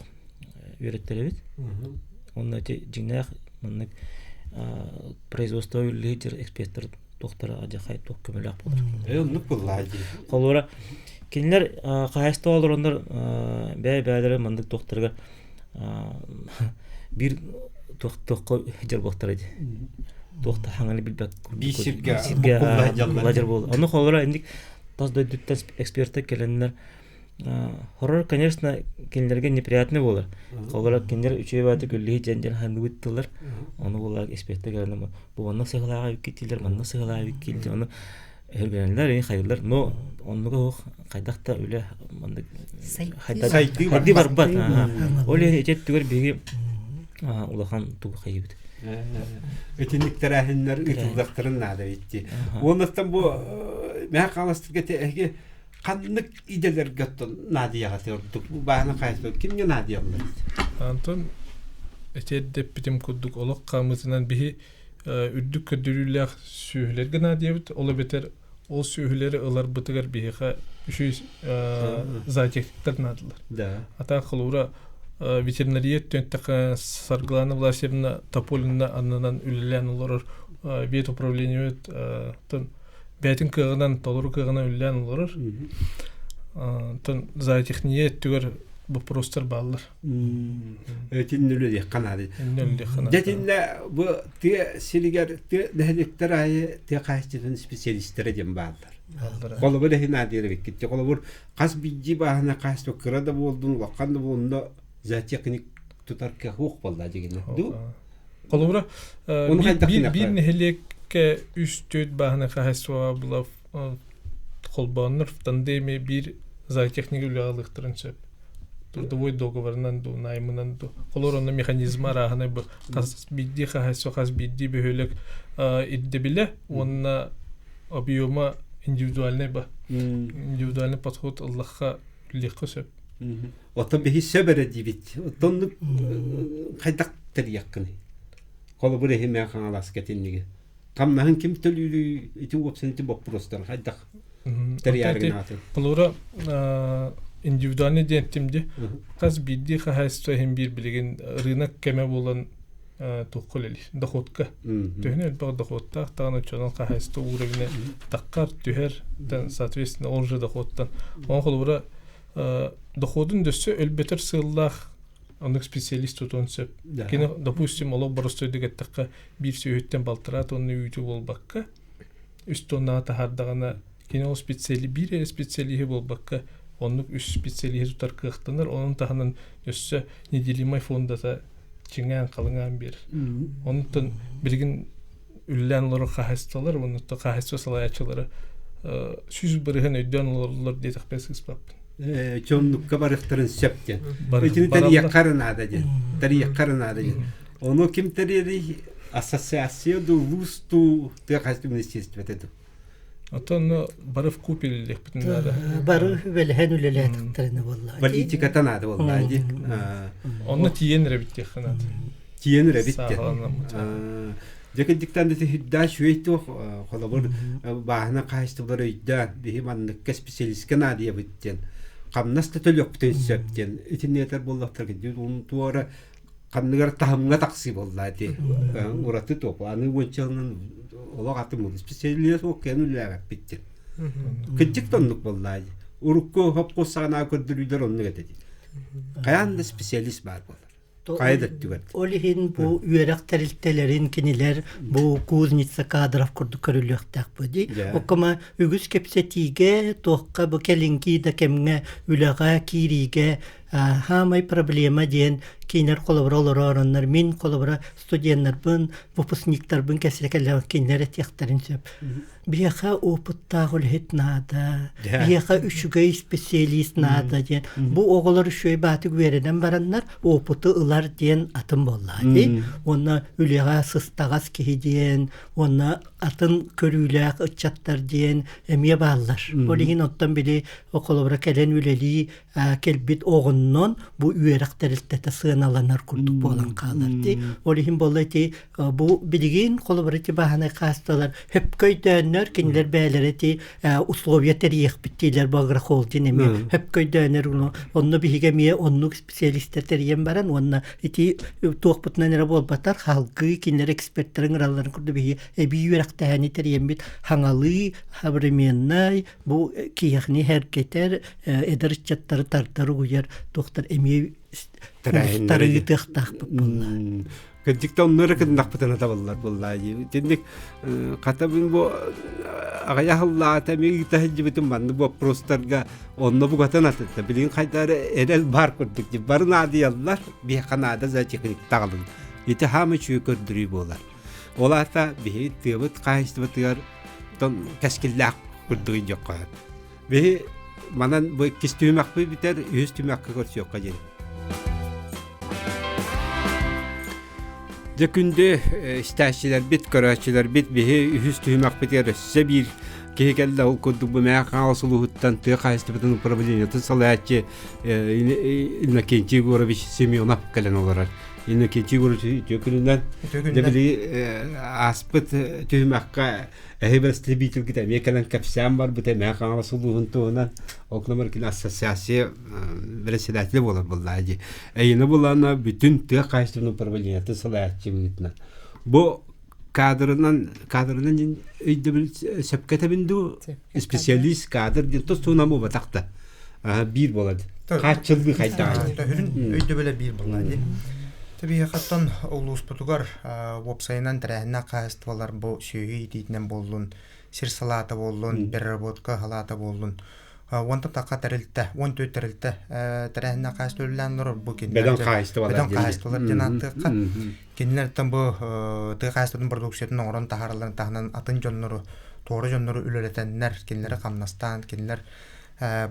үөрэттэрэбит онно ити дьиҥнээх маннык производство үлэлиир эксперттэр туохтара адьахай туох көмөлөөх буолар. Э оннук буоллаа дии. Холобура кинилэр хаһаайыстыба олороннор бэйэ-бэйэлэрэ маннык туохтарыгар биир туох туохха дьарбахтара дии. Туох да хаҥаны билбэт биир сиргэ сиргэ буол. Ону холобура инник тас дойдуттан эксперттэр кэлэннэр Хоррор, конечно, кинилэргэ неприятный буолар. Холобура, кинилэр үчүгэй баҕайытык үллэһи дьэн дьэн ханныбыт тыллар. Ону буоллар эксперттэр кэлэн бу манна сыһылааҕа үккиттилэр, манна сыһылааҕа үккиттилэр. Ону өһүргэнэллэр, эҥин хайыыллар. Но оннуга суох хайдах да үлэ маннык сайдыы барбат. Ол иһин ити өттүгэр биһиги улахан тугу хайыыбыт. Итинник тэрээһиннэр ыытыллыахтарын наада итти. Уоннаттан бу мэһэ хааластырга эһиги ханнык идэлэргэ оттон наадыйаҕыт ордук бааһына хаайсыбыт кимҥэ наадыйаллар Антон этиэрдэппитим курдук олох хаамыытынан биһи үрдүк көрдөрүүлээх сүөһүлэргэ наадыйабыт ол эбэтэр ол сүөһүлэри ыларбытыгар биһиэхэ үчүгэй зоотехниктар наадалар да ата холобура ветеринария өттүн Саргылана Власьевна Тополина аннынан үлэлээн олорор ветуправлениебит бэйэтин кыаҕынан толору кыаҕынан үлэлээн олорор. Онтон зоотехния өттүгэр боппуруостар бааллар. Итиннэ үлэлиэххэ наада. Дьэ бу тыа сиригэр тыа нэһилиэктэр аайы тыа хаһаайыстыбатын специалистара диэн бааллар. Холобур иһин наадыйар эбиккит. Холобур хас биирдии бааһына хаһаайыстыба кыра да буоллун, улахан да буоллун, зоотехник тутар кыах суох буолла дьигинэ. Ду? Холобура, биир нэһилиэккэ үс-түөрт бааһынай хаһаайыстыбаҕа була холбооннор тандеме биир зоотехник үлэҕэ ылыахтарын сөп. Трудовой договорынан дуу, наймынан дуу. Холор онно механизма арааһынай бу хас биирдии хаһаайыстыба хас биирдии бөһүөлэк ирдэбилэ уонна объема индивидуальный ба. Индивидуальный подход ыллахха үллиэххэ сөп. Оттон биһи сөп эрэ диибит. Оттон хайдах тэрийэххиний? Холобур эһимэ Хаҥаласка итинниги. Хамнаһын ким төлүүрүй ити уопсан ити боппуруостар хайдах тэрийээрин аатын? Холобура индивидуальный диэн ди. Хас биирдии хаһаайыстыба иһин биир билигин рынок кэмэ буолан туохха үлэлиир доходка. Төһөнү элбэх доходтаах даҕаны оччонон хаһаайыстыба уровенэ таххар түһэр, соответственно ол же доходтан. Ону холобура доходун дөссө өлбөтөр сыаллаах оннук специалист тутуон сөп. Кини, допустим, олох боростуойдук эттэххэ, биир сүөһүттэн балтараа тонна үүтү буолбакка, үс тоннаҕа таһаардаҕына, кини ол специали биир эрэ специалиһи буолбакка, оннук үс специалиһи тутар кыахтанар, онон таһынан өссө неделимай фондата чиҥээн, халыҥаан биэрэр. Онтон билигин үлэлээн олорор хаһаайыстыбалар уонна хаһаайыстыба салайааччылара 100% өйдөөн олороллор диэтэхпинэ сыыспаппын. Чоннукка барыахтарын сөп диэн. Итини тэрийэххэ наада диэн. Тэрийэххэ наада диэн. Ону ким тэрийэрий? Ассоциация дуу, улуус дуу, тыа хаһаайыстыба министерствота дуу? Оттон бары вкупе үлэлиэхпитин наада. Бары үлэлэһэн үлэлээтэхтэринэ буолла. Политиката наада буолла дии. Онно тиийэн эрэ биттиэххэ наада. Тиийэн эрэ битте. Дьэ кырдьыктан да сүрдээх үчүгэй туох холобур бааһына хаһаайыстыбалар өйдөөн биһи манныкка специалистка наадыйабыт диэн хамнас да төлүөхпүтүн сөп диэн итинни этэр буоллахтарга туора ханныгар таһымҥа тахсыы буолла ити ураты туох аны уончалынан олох атын специалист суох кэлэн үлэлээбэппит диэн кырдьык да оннук буолла урукку хопкус саҕанаа көрдөрүүлэр оннук этэ хайаан да специалист баар буолар хайа да өттүгэр Ол иһин бу үөрэх тэрилтэлэрин кинилэр бу кузница кадров курдук көрүлүөхтээх бу дии. Оккома үгүс кэпсэтиигэ туохха бу кэлиҥки да кэмҥэ үлэҕэ киириигэ. Хаамай проблема диэн кинилэр холобура олоророннор мин холобура студеннарбын, выпускниктарбын кэсре кэллэҕин кинилэр этиэхтэрин сөп. Биһиэхэ опыттаах үлэһит наада, биһиэхэ үчүгэй специалист наада диэн. Бу оҕолор үчүгэй баатык үөрэнэн бараннар опыты ылар диэн атын буоллаҕа дии. Уонна үлэҕэ сыстаҕас киһи диэн, уонна атын көрүүлээх ыччаттар диэн эмиэ бааллар. Ол иһин оттон били холобура кэлэн үлэлии кэлбит оҕоннон бу үөрэх тэрилтэтэ сыаналанар курдук буолан хаалар дии. Ол иһин буолла ити бу билигин холобура ити бааһынай хаасталар хөпкө өйдөөннөр кинилэр бэйэлэрэ ити условия тэрийиэхпит диилэр бу агрохолдинг эмиэ хөпкө өйдөөнөр онно биһиги эмиэ оннук специалистар тэрийэн баран уонна ити туохпутунан эрэ буолбатар халгыы кинилэр эксперттэрин ыралларын курдук биһиги эбии үөрэхтээһини тэрийэммит хаҥалыы современнай бу киһини хэргэтэр эдэр ыччаттары тардар угуйар туохтар эмиэ тарыытыахтаахпыт буолла. Кырдьыкта онно эрэ кыннахпытына табыллар буоллаа дии. Итинник хата мин бу аҕыйах ыллаата эмиэ ыыта сылдьыбытым маннык боппуруостарга онно бугатын атытта. Билигин хайда эрэ эрэл баар курдук дии. Бары наадыйаллар, биһиэхэ наада зоотехник таҕылын. Ити хаама үчүгэй көрдөрүү буолар. Ол аата биһи тыабыт хаһаайыстыбатыгар тон кэскиллээх курдук дьокко. Биһи манан бу иккис түһүмэхпит бүтэр, үһүс түһүмэххэ көрсүөххэ диэн. Дьэ күндү истээччилэрбит, көрөөччүлэрбит биһи үһүс түһүмэхпитигэр өссө биир киһи кэллэ. Ол курдук бу Мэҥэ Хаҥалас улууһуттан тыа хаһаайыстыбатын управлениетын салайааччы Иннокентий Егорович Семенов кэлэн олорор. Иннокентий Егорович үтүө күнүнэн. Дьэ били ааспыт түһүмэххэ Эһи бэрэстэбиитэлгит эмиэ кэлэн кэпсээн барбыта Мэҥэ Хаҥалас улууһун туһунан. Ол гынан кини ассоциация председателэ буолар буоллаҕа дии. Эйиэнэ булаана бүтүн тыа хаһаайыстыбатын управлениетын салайааччы быһыытынан. Бу кадрынан кадрынан диэн өйдөбүл сөпкө этэбин дуу? Специалист кадр диэн тус туһунан буолбатах да. Биир буолар. Хааччыллыы хайдаҕый? Төһүрүн өйдөбүлэ биир буолла дии. Тэбиэхэттэн улууспутугар уопсайынан тэрээһиннээх хаһаайыстыбалар бу сүөһү иитиитинэн буоллун, сир салаата буоллун, переработка салаата буоллун, уонтан тахха тэрилтэ, 14 тэрилтэ тэрээһиннээх хаһаайыстыба үлэлээн олорор бу кинилэр Бөдөҥ хаһаайыстыбалар бөдөҥ хаһаайыстыбалар диэн ааттыахха. Кинилэртэн бу тыа хаһаайыстыбатын продукциятын оҥорон таһааралларын таһынан атын дьоннору, туора дьоннору үлэлэтэннэр, кинилэри хамнастаан, кинилэр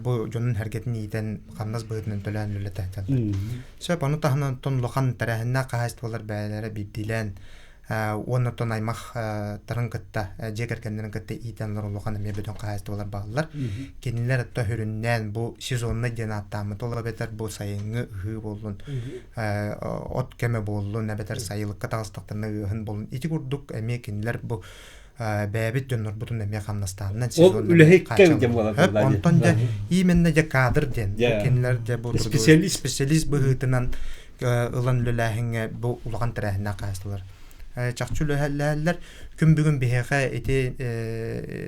бу дьонун сэргэтин иитэн хамнас быһыытынан төлөөн үлэлэтэ Сөп, ону таһынан оттон улахан тэрээһиннээх хаһаайыстыбалар бэйэлэрэ биирдиилээн уонна оттон аймахтарын кытта, дьиэ кэргэннэрин кытта иитэн олорор улахан эмиэ бөдөҥ хаһаайыстыбалар бааллар. Кинилэр отто сүрүннээн бу сезоннай диэн ааттааммыт, ол эбэтэр бу сайыҥҥы ыһыы буоллун, от кэмэ буоллун, эбэтэр сайылыкка таҕыстахтарына ыаһын буоллун. Ити курдук эмиэ кинилэр бу бэйэбит дьоннорбутун эмиэ хамнастаанынан сезон үлэһиккэ диэн буолар онтон дьэ именно дьэ кадр диэн кинилэр дьэ бу специалист специалист быһыытынан ылан үлэлээһиҥҥэ бу улахан тэрээһиннээх хаһаайыстыбалар чахчы үлэлэһэллэр күн бүгүн биһиэхэ ити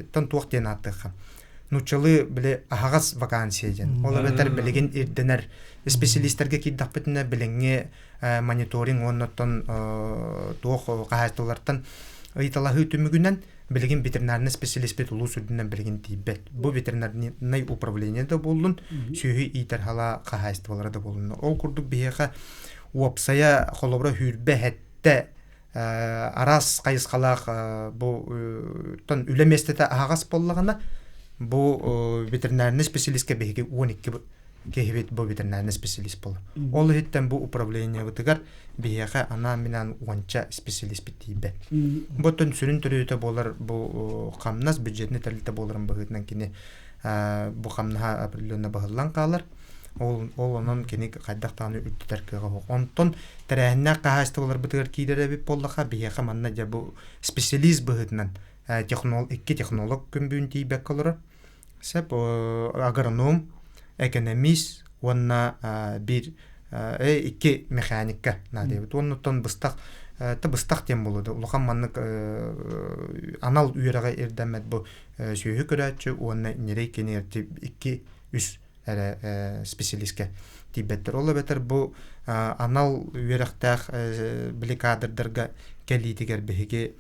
тон туох диэн ааттыахха нууччалыы били аһаҕас вакансия диэн ол эбэтэр билигин ирдэнэр специалистэргэ киирдэхпитинэ билиҥҥи мониторинг уонна оттон туох хаһаайыстыбалартан ыйыталаһыы түмүгүнэн билигин ветеринарнай специалиспит улуус үрдүнэн билигин тиийбэт. Бу ветеринарнай управление да буоллун, сүөһү иитэр халаа хаһаайыстыбалара да буоллун. Ол курдук биһиэхэ уопсайа холобура сүүрбэ сэттэ араас хайысхалаах бу тон үлэ миэстэтэ аһаҕас буоллаҕына бу ветеринарнай специалистка биһиги 12 киһибит бу ветеринарнай специалист буолар. Ол иһиттэн бу управлениебытыгар биһиэхэ анаан-минээн уонча специалиспит тиийбэт. Бу оттон сүрүн төрүөтэ буолар бу хамнас бюджетный тэрилтэ буоларын быһыытынан кини бу хамнаһа определенно быһыллан хаалар. Ол, ол онон кини хайдах даҕаны үрдэтэр кыаҕа суох. Онтон тэрээһиннээх хаһаайыстыбаларбытыгар киирэр эбит буоллаха, биһиэхэ манна дьэ бу специалист быһыытынан технолог, икки технолог күн бүгүн тиийбэккэ олорор. Сөп агроном, экономист уонна биир икки механикка наадыйабыт. Уонна быстах та быстах диэн буолуо да улахан маннык анал үөрэҕи ирдэммэт бу сүөһү көрөөччү уонна ньирэй киниэрти икки үс эрэ специалистка тиийбэттэр. Ол эбэтэр бу анал үөрэхтээх били кадрдарга кэлиитигэр биһиги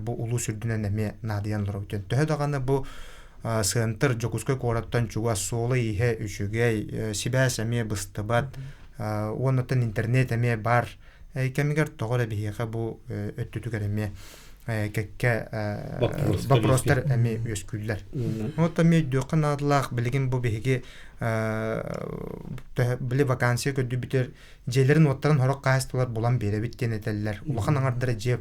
бу улуус үрдүнэн эмиэ наадыйан олоробут. Төһө даҕаны бу Сыантыр Дьокуускай куораттан чугас, суола-ииһэ үчүгэй, сибээс эмиэ быстыбат, уоннаттан интернет эмиэ баар кэмигэр тоҕо эрэ биһиэхэ бу өттүтүгэр эмиэ кэккэ боппуруостар эмиэ үөскүүллэр. Вот эмиэ өйдүөххэ наадалаах билигин бу биһиги били вакансия көрдүүбүтүгэр дьиэлэрин уоттарын сорох хаһаайыстыбалар булан биэрэбит диэн этэллэр. Улахан аҥардара дьиэ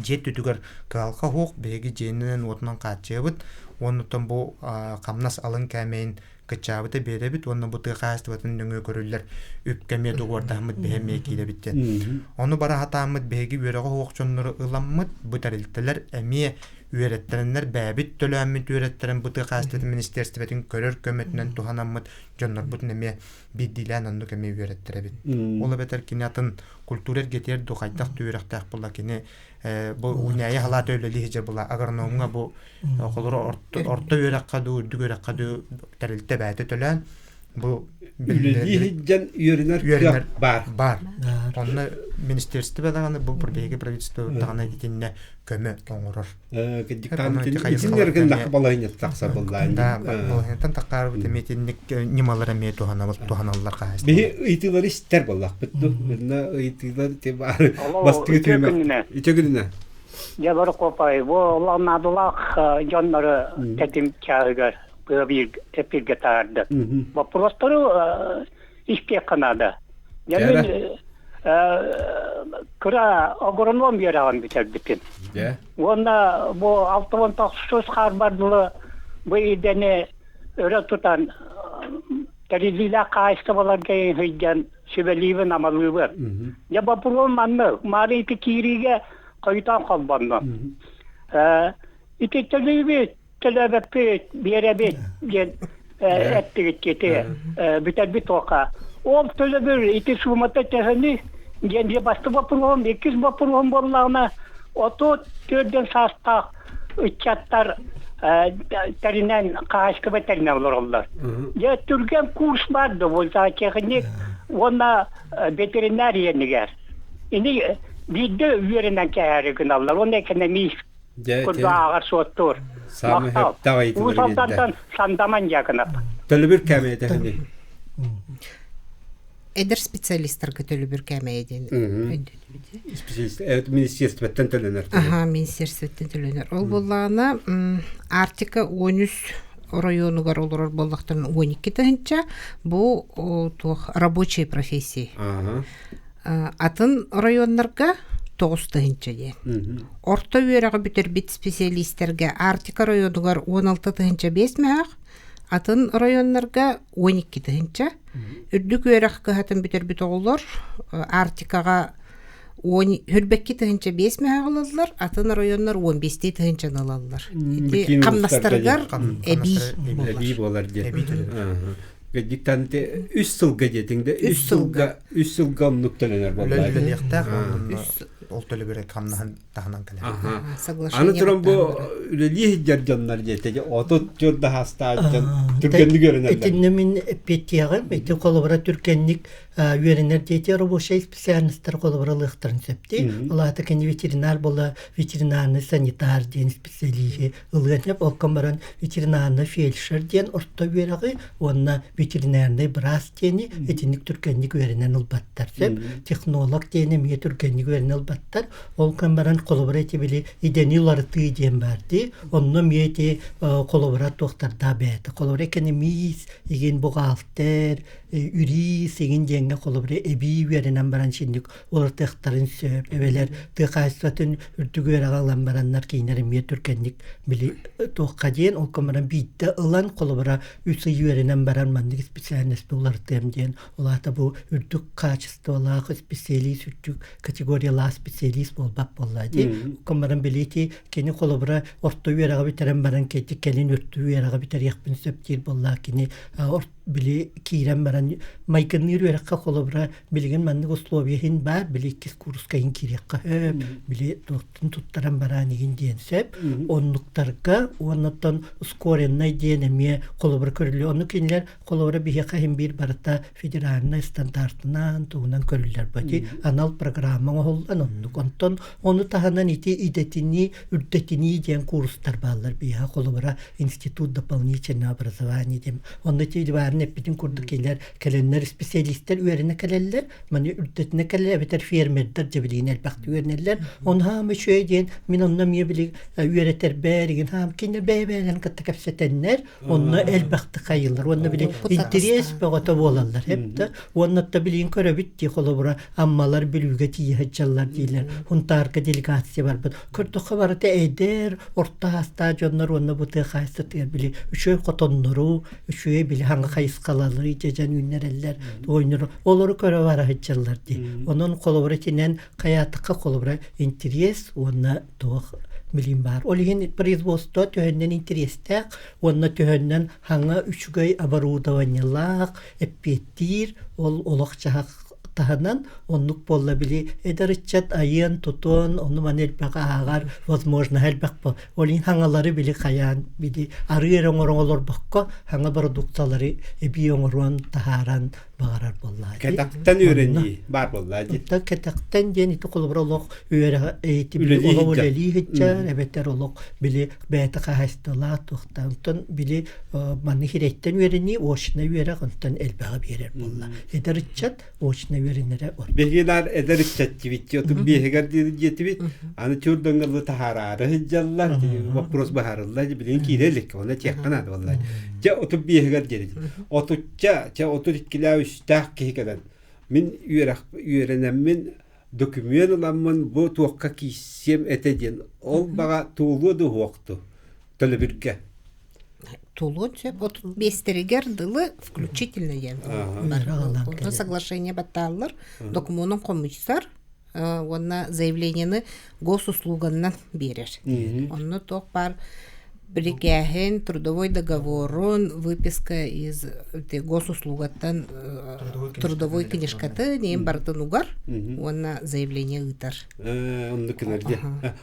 дьиэ өттүтүгэр кыһалҕа суох, биһиги дьиэнинэн уотунан хааччыйабыт. Уоннуттан бу хамнас алын кээмэйин кыччаабыта биэрэбит уонна бу тыа хаһаайыстыбатын нөҥүө көрүллэр үпкэ эмиэ доҕуордаһаммыт биһи эмиэ киирэбит диэн. Ону бара сатааммыт биһиги үөрэҕэ суох дьоннору ыламмыт, бу тэрилтэлэр эмиэ үөрэттэрэннэр бэйэбит төлөөммүт үөрэттэрэн бу тыа хаһаайыстыбатын министиэристибэтин көрөр көмөтүнэн туһанаммыт дьоннорбутун эмиэ биирдиилээн оннук эмиэ үөрэттэрэбит. Ол эбэтэр кини атын культура эргэтиэр ду хайдах да үөрэхтээх буолла кини бу унньаайы халаата үлэлии сылдьар була агрономҥа бу холоро орто үөрэххэ дуу үрдүк үөрэххэ дуу тэрилтэ бэйэтэ төлөөн бу үлэлии сылдьан үөрэнэр баар баар онно министерство даҕаны бу биһиги правительство даҕаны итиннэ көмө оҥорор Итиннэргин балаһыанньа тахсар буоллаан. Да, балаһыанньаттан тахсарбыт эмиэ итинник ньымалар эмиэ туһаналлар хаһаайыстыба. Биһи ыйытыылары истэр буоллахпыт ду. Манна ыйытыылар те баар бастыгы түмэ. Үтө күнүнэ. Дьэ бары копай бу надулаах дьоннору тэтим чааһыгар быа эпиргэ таарды. Вопростары истиэххэ наада. Дьэ мин кыра агроном үөрэҕин бүтэрбитим. Уонна бу 69 хаарбар дылы бу идэни өрө тутан тэриллиилээх хаһаайыстыбаларга сылдьан сүбэлиибин, амалыыбын. Дьэ боппуруом маннык, маары ити киириигэ хойутаан холбоннум. Ити төлүүбүт, төлөөбөппүт, биэрэбит диэн эттигит ити бүтэрбит туоха. Ол төлөбүр ити суумата төһөнүй диэн дьэ бастакы боппуруоһум, иккис боппуруоһум буоллаҕына 34 саастаах ыччаттар тэринэн хаһаайыстыба тэринэн олороллор. Дьэ түргэн курс баар да бу зоотехник уонна ветеринар иэнигэр. Ини биирдэ үөрэнэн кээһээри гыналлар уонна экономист Дьэ, ааҕар суоттуур. Саамай сөптөөх ыйытыылары Уус Алдантан Сандаман Дьяконов. Төлөбүр кээмэйэ төһөнүй? Эдэр специалистарга төлөбүр кээмэйэ диэн өйдөнүбүт. Специалист министерствоттан төлөнөр. Аха, министерствоттан төлөнөр. Ол буоллаҕына Арктика 13 оройуонугар олорор буоллахтарына 12 тыһыынча бу туох рабочие профессии. Атын оройуоннарга 9 тыһыынча диэн. Орто үөрэҕи бүтэрбит специалистэргэ Арктика оройуонугар 16 500 мөһөөх, атын оройуоннарга 12 тыһыынча. Үрдүк үөрэх кыһатын бүтэрбит оҕолор Арктикаҕа 22 500 мөһөөх ылаллар, атын оройуоннар 15 тыһыынчаны ылаллар. Ити хамнастарыгар эбии Эбии буолар диэн. Диктанты 3 сылга диэтиҥ да 3 сылга 3 сылга оннук төлөнөр буолла. Үлэлиэхтээх ол төлөбүрэ хамнаһын таһынан кэлэр. Аны туран бу үлэлии сылдьар дьоннор диэтэ 34 хаастаах дьон түргэнник үөрэнэллэр. Итиннэ мин эппиэттиэҕим. Ити холобура түргэнник үөрэнэр диэти рабочай специальностар холобура ылыахтарын сөп дии. Ол аата кини ветеринар буола ветеринарный санитар диэн специалиһи ылыан сөп. Ол баран ветеринарный фельдшер диэн орто үөрэҕи уонна ветеринарный быраас диэни итинник түргэнник үөрэнэн ылбаттар сөп. Технолог диэни эмиэ түргэнник үөрэнэн ылбаттар. Ол кэн баран холобура ити били идэни уларытыы диэн баар дии. Онно эмиэ ити холобура туохтардаах бэйэтэ. Холобура экономист, игин бухгалтер, юрист игин диэҥҥэ холобура эбии үөрэнэн баран шинник уларытыахтарын сөп. Эбэлэр тыа хаһаайыстыбатын үрдүк үөрэҕэ ылан бараннар кинилэр эмиэ түргэнник били туохха диэн ол баран биирдэ ылан холобура 3 ый үөрэнэн баран маннык специальность уларытыам диэн ол аата бу үрдүк качестволаах специалист үрдүк категориялаах специалист буолбат буолла дии. Баран билити кини холобура орто үөрэҕи бүтэрэн баран кэлин үрдүк үөрэҕи бүтэриэхпин сөп диир буолла кини били киирэн баран. баран майгынныыр үөрэххэ холобура билигин маннык условия иһин баар, били иккис курска иһин киириэххэ сөп, били туохтун туттаран бараан иһин диэн сөп. Оннуктарга уоннаттан ускореннай диэн эмиэ холобура көрүллүө. Ону кинилэр холобура биһиэхэ иһин биир барыта федеральнай стандартынан тугунан көрүллэр бати анал программа оҥоһуллан оннук. Онтон ону таһынан ити идэтинии, үрдэтинии диэн курстар бааллар биһиэхэ холобура институт дополнительного образования диэн. Онно ити баарын эппитин курдук кинилэр кэлэннэр специалистар үөрэнэ кэлэллэр, маны үрдэтинэ кэлэр эбэтэр фермердэр дьэ билигин элбэхтик үөрэнэллэр. Ону хаам үчүгэй диэн мин онно эмиэ били үөрэтэрбэр игин хаам кинилэр бэйэ-бэйэлэрин кытта кэпсэтэннэр онно элбэхтик хайыыллар уонна били интэриэс бөҕөтө буолаллар эптэ уонна да билигин көрөбүт дии холобура Аммалар Бүлүүгэ тиийэ сылдьаллар дииллэр Хунтаарга делегация барбыт көрдөххө барыта эдэр орто саастаах дьоннор уонна бу тыа хаһаайыстыбатыгар били үчүгэй хотоннору үчүгэй били хаҥа хайысхалары дьэдьэн үүннэрэллэр ойнору олору көрө бара сылдьаллар дии онон холобура итинэн хайаатахха холобура интэриэс уонна туох билим баар ол иһин производство төһөннөн интэриэстээх уонна төһөннөн хаҥа үчүгэй оборудованиелаах эппиэттиир ол олох-дьаһах таһынан оннук буолла били эдэр ыччат айыан тутуон ону маны элбэх ааҕар возможно элбэх бо ол иһин хаҥалары били хайаан били арыы эрэ оҥорон олорбокко хаҥа продукталары эбии оҥоруон таһааран баҕарар буоллаа Кэтэхтэн үөрэнии баар буоллаа дии. Оттон кэтэхтэн диэн ити холобура олох үөрэх ити били олох үлэлии сылдьар эбэтэр олох били бэйэтэ хаһаайыстыбалаах туохтаах онтон били манны хирэйтэн үөрэнии очно үөрэх онтон элбэҕи биэрэр буолла эдэр ыччат очно үөрэнэрэ Биһиги эдэр ыччат дибит отут биэһигэр диэтибит аны чур дөҥгөллө таһаараары сылдьаллар вопрос быһаарылла билигин киирэ илик онно тиэххэ наада буолла дьэ 35-гэр диэри отучча чэ 32-лээх үстээх киһи кэлэн мин үөрэх үөрэнэммин документ ыламмын бу туохха кииссиэм этэ диэн ол баҕа туолуо да уһуохту төлөбүргэ Тулуон сөп 35-тэригэр дылы включительно диэн бар. Соглашение баттааллар, докумуонун хомуйсар уонна заявлениены госуслуганнан биэрэр. Онно туох баар бирикээһин, трудовой договорун, выписка из госуслугаттан трудовой книжкаты нем бартын угар уонна заявление ыытар. Оннук гынар дии.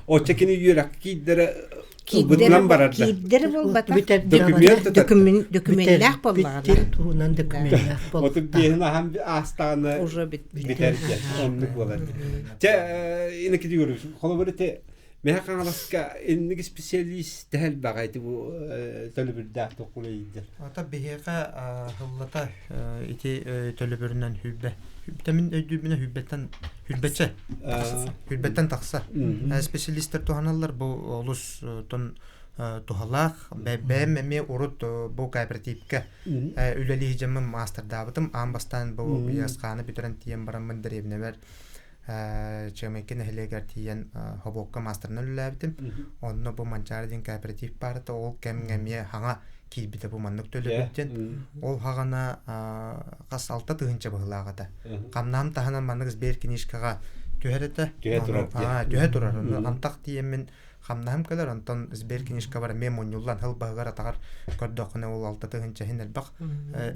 Оччо кини үөрэх киирдэрэ Ылбытынан барар да. Киирдэр буолбатах. Документ Документтээх буоллаҕына. туһунан документтээх буолбатах. Отут биэһин аһан аастаҕына уже бүтэр диэн оннук буолар. Чэ инники диyoruz. Холобур ити Мэһэ Хаҥаласка инник специалист тэһэлбэҕэ ити бу төлөбүрдээх токулайдыр. Ата биһиэхэ хыллата ити төлөбүрүнэн хүлбэ. Мин өйдүүбүнэ хүлбэттэн Хүрбэччэ. Хүрбэттэн тахса. Специалистар туһаналлар бу олус тон туһалаах. Бэйэм эмиэ урут бу кооперативка үлэлии дьаммын маастардаабытым. Аан бастаан бу ясхааны бүтэрэн тиийэн бараммын дэриэбинэбэр Чыамайка нэһилиэгэр тиийэн хобуокка маастарынан үлэлээбитим. Онно бу Манчаары диэн кооператив баарыта ол кэмҥэ эмиэ хаҥа киирбитэ бу маннык төлөбүр диэн. Ол хаҕана хас 6 тыһыынча быһыылаах этэ. Хамнаһым таһынан маннык сберкнижкаҕа түһэр этэ. Түһэ турар. Түһэ турар. Антах тиийэммин хамнаһым кэлэр, онтон сберкнижкабар эмиэ мунньуллан сыл баһыгар атаҕар көрдөххүнэ ол 6 тыһыынча иһин элбэх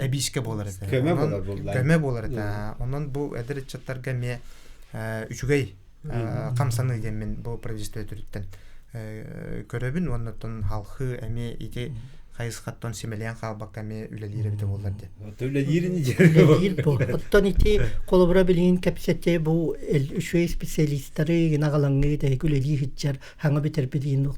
эбиискэ буолар этэ. Көмө буолар буолла. Көмө буолар этэ. Онон бу эдэр ыччаттарга эмиэ үчүгэй хамсаныы диэммин бу правительство өтүрүттэн көрөбүн уонна оттон халхыы эмиэ ити хайысхаттан симэлийэн хаалбакка эмиэ үлэлиир эбитэ буоллар диэн. Үлэлиирин Үлэлиир бу. Оттон ити холобура билигин кэпсэтэ бу үчүгэй специалистары аҕалаҥҥы тэһик үлэлии сылдьар хаҥа бүтэрбит иин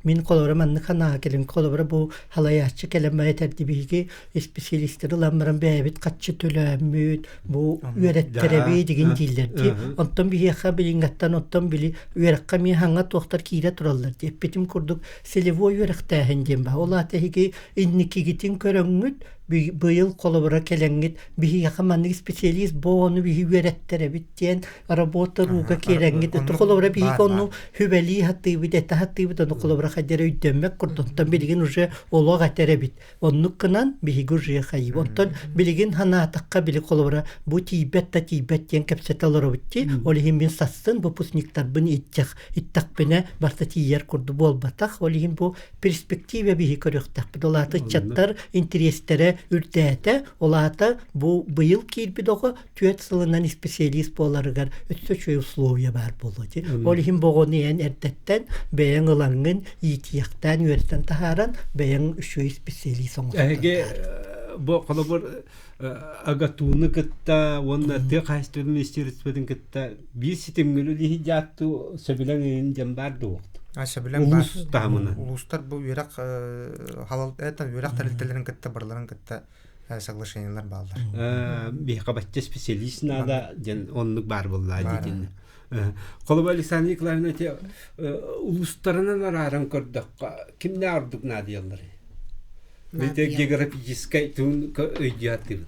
мин холобура маннык санаа кэлин холобура бу халайааччы кэлэн этэрди биһиги специалистары ылан баран бэйэбит хаччы төлөөммүт бу үөрэттэрэби дигин дииллэр ди онтон биһиэхэ билиҥҥэттэн оттон били үөрэххэ эмиэ хаҥа туохтар киирэ тураллар ди эппитим курдук целевой үөрэхтээһин диэн баа ол аата эһиги инникигитин көрөҥҥүт быйыл холобура кэлэҥҥит биһиэхэ маннык специалист бу ону биһи үөрэттэрэбит диэн работа рууга киирэҥҥит это холобура биһиги ону хүбэлии хаттыыбыт этэ хаттыыбыт ону холобура хайдара өйдөммөк курдук онтон билигин уже олох этэр эбит оннук гынан биһиги уже хайыы онтон билигин ханаатахха били холобура бу тиийбэт да тиийбэт диэн кэпсэтэ олоробут ди ол иһин мин сассын выпускниктарбын иттэх иттэхпинэ барта тиийэр курдук буолбатах ол иһин бу перспектива биһи көрүөхтэхпит ол аата ыччаттар интэриэстэрэ Уровня үрдээтэ, ол аата бу быйыл киирбит оҕо түөрт сылынан специалист буоларыгар өссө үчүгэй условия баар буолуо дии. Ол иһин бу оҕону эн эрдэттэн бэйэҥ ылаҥҥын иитиэхтээн үөрэтэн таһааран бэйэҥ үчүгэй специалист оҥостон Эһиги бу холобур АГАТУ-ну кытта уонна тыа хаһаайыстыбатын министерствотын кытта биир ситимҥэ үлэлиһи дьаатту сөбүлэҥ иһин дьон баар дуо? Сөбүлэҥ баар. Улуус таһымынан. Улуустар бу үөрэх халал үөрэх тэрилтэлэрин кытта барыларын кытта соглашениелар бааллар. Биһиэхэ бачча специалист наада диэн оннук баар буоллаа диэтин. Холобур Александра Николаевна ити улуустарынан арааран көрдөххө кимнээх ордук наадыйалларый? Бите географическай туун өйдүө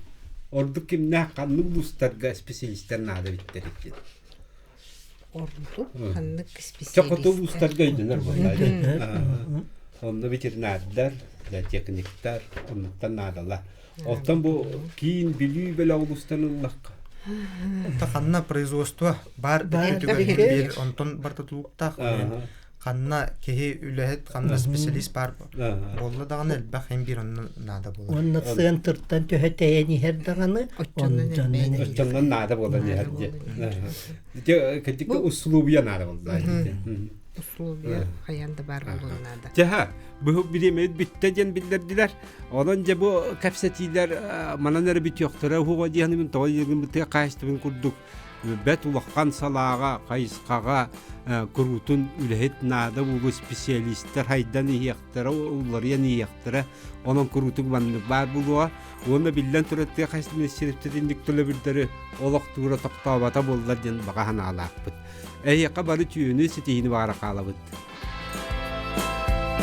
Ордук кимнээх ханнык улуустарга специалистар наада биттэр диэн. Ордук ханнык специалистар? Чохоту улуустарга өйдөнөр буоллаа. Онно ветеринардар, техниктар оннуктан наадалар. Оттон бу киин Бүлүү бөлөх улуустан ыллахха. Онто ханна производство бар биир онтон барта тулуктаах ханна киһи үлэһит ханна специалист бар буолла даҕаны элбэх эн биир онно наада буолар. Уонна центртан төһө тэйэн иһэр даҕаны оччонон наада буолан иһэр дии. Кырдьык условия наада буолла. Условия хайаан да баар буолуон наада. Дьэ, бу бириэмэбит бүттэ диэн биллэрдилэр. Онон дьэ бу кэпсэтиилэр манан эрэ бүтүөхтэрэ уһуга диэхинибин тоҕо диэгин тыа хаһаайыстыбатын курдук бэт улахан салааҕа, хайысхаҕа куруутун үлэһит наада буолуо специалистар хайдан иһиэхтэрэ, уларыйан иһиэхтэрэ. Онон куруутун маннык баар буолуоҕа. Уонна биллэн турар тыа хаһаайыстыбатын сирэптэтинник төлөбүрдэри олохтуура тохтообото буоллар диэн баҕа санаалаахпыт. Эһиэхэ бары түүнү ситиһиини баҕара хаалабыт.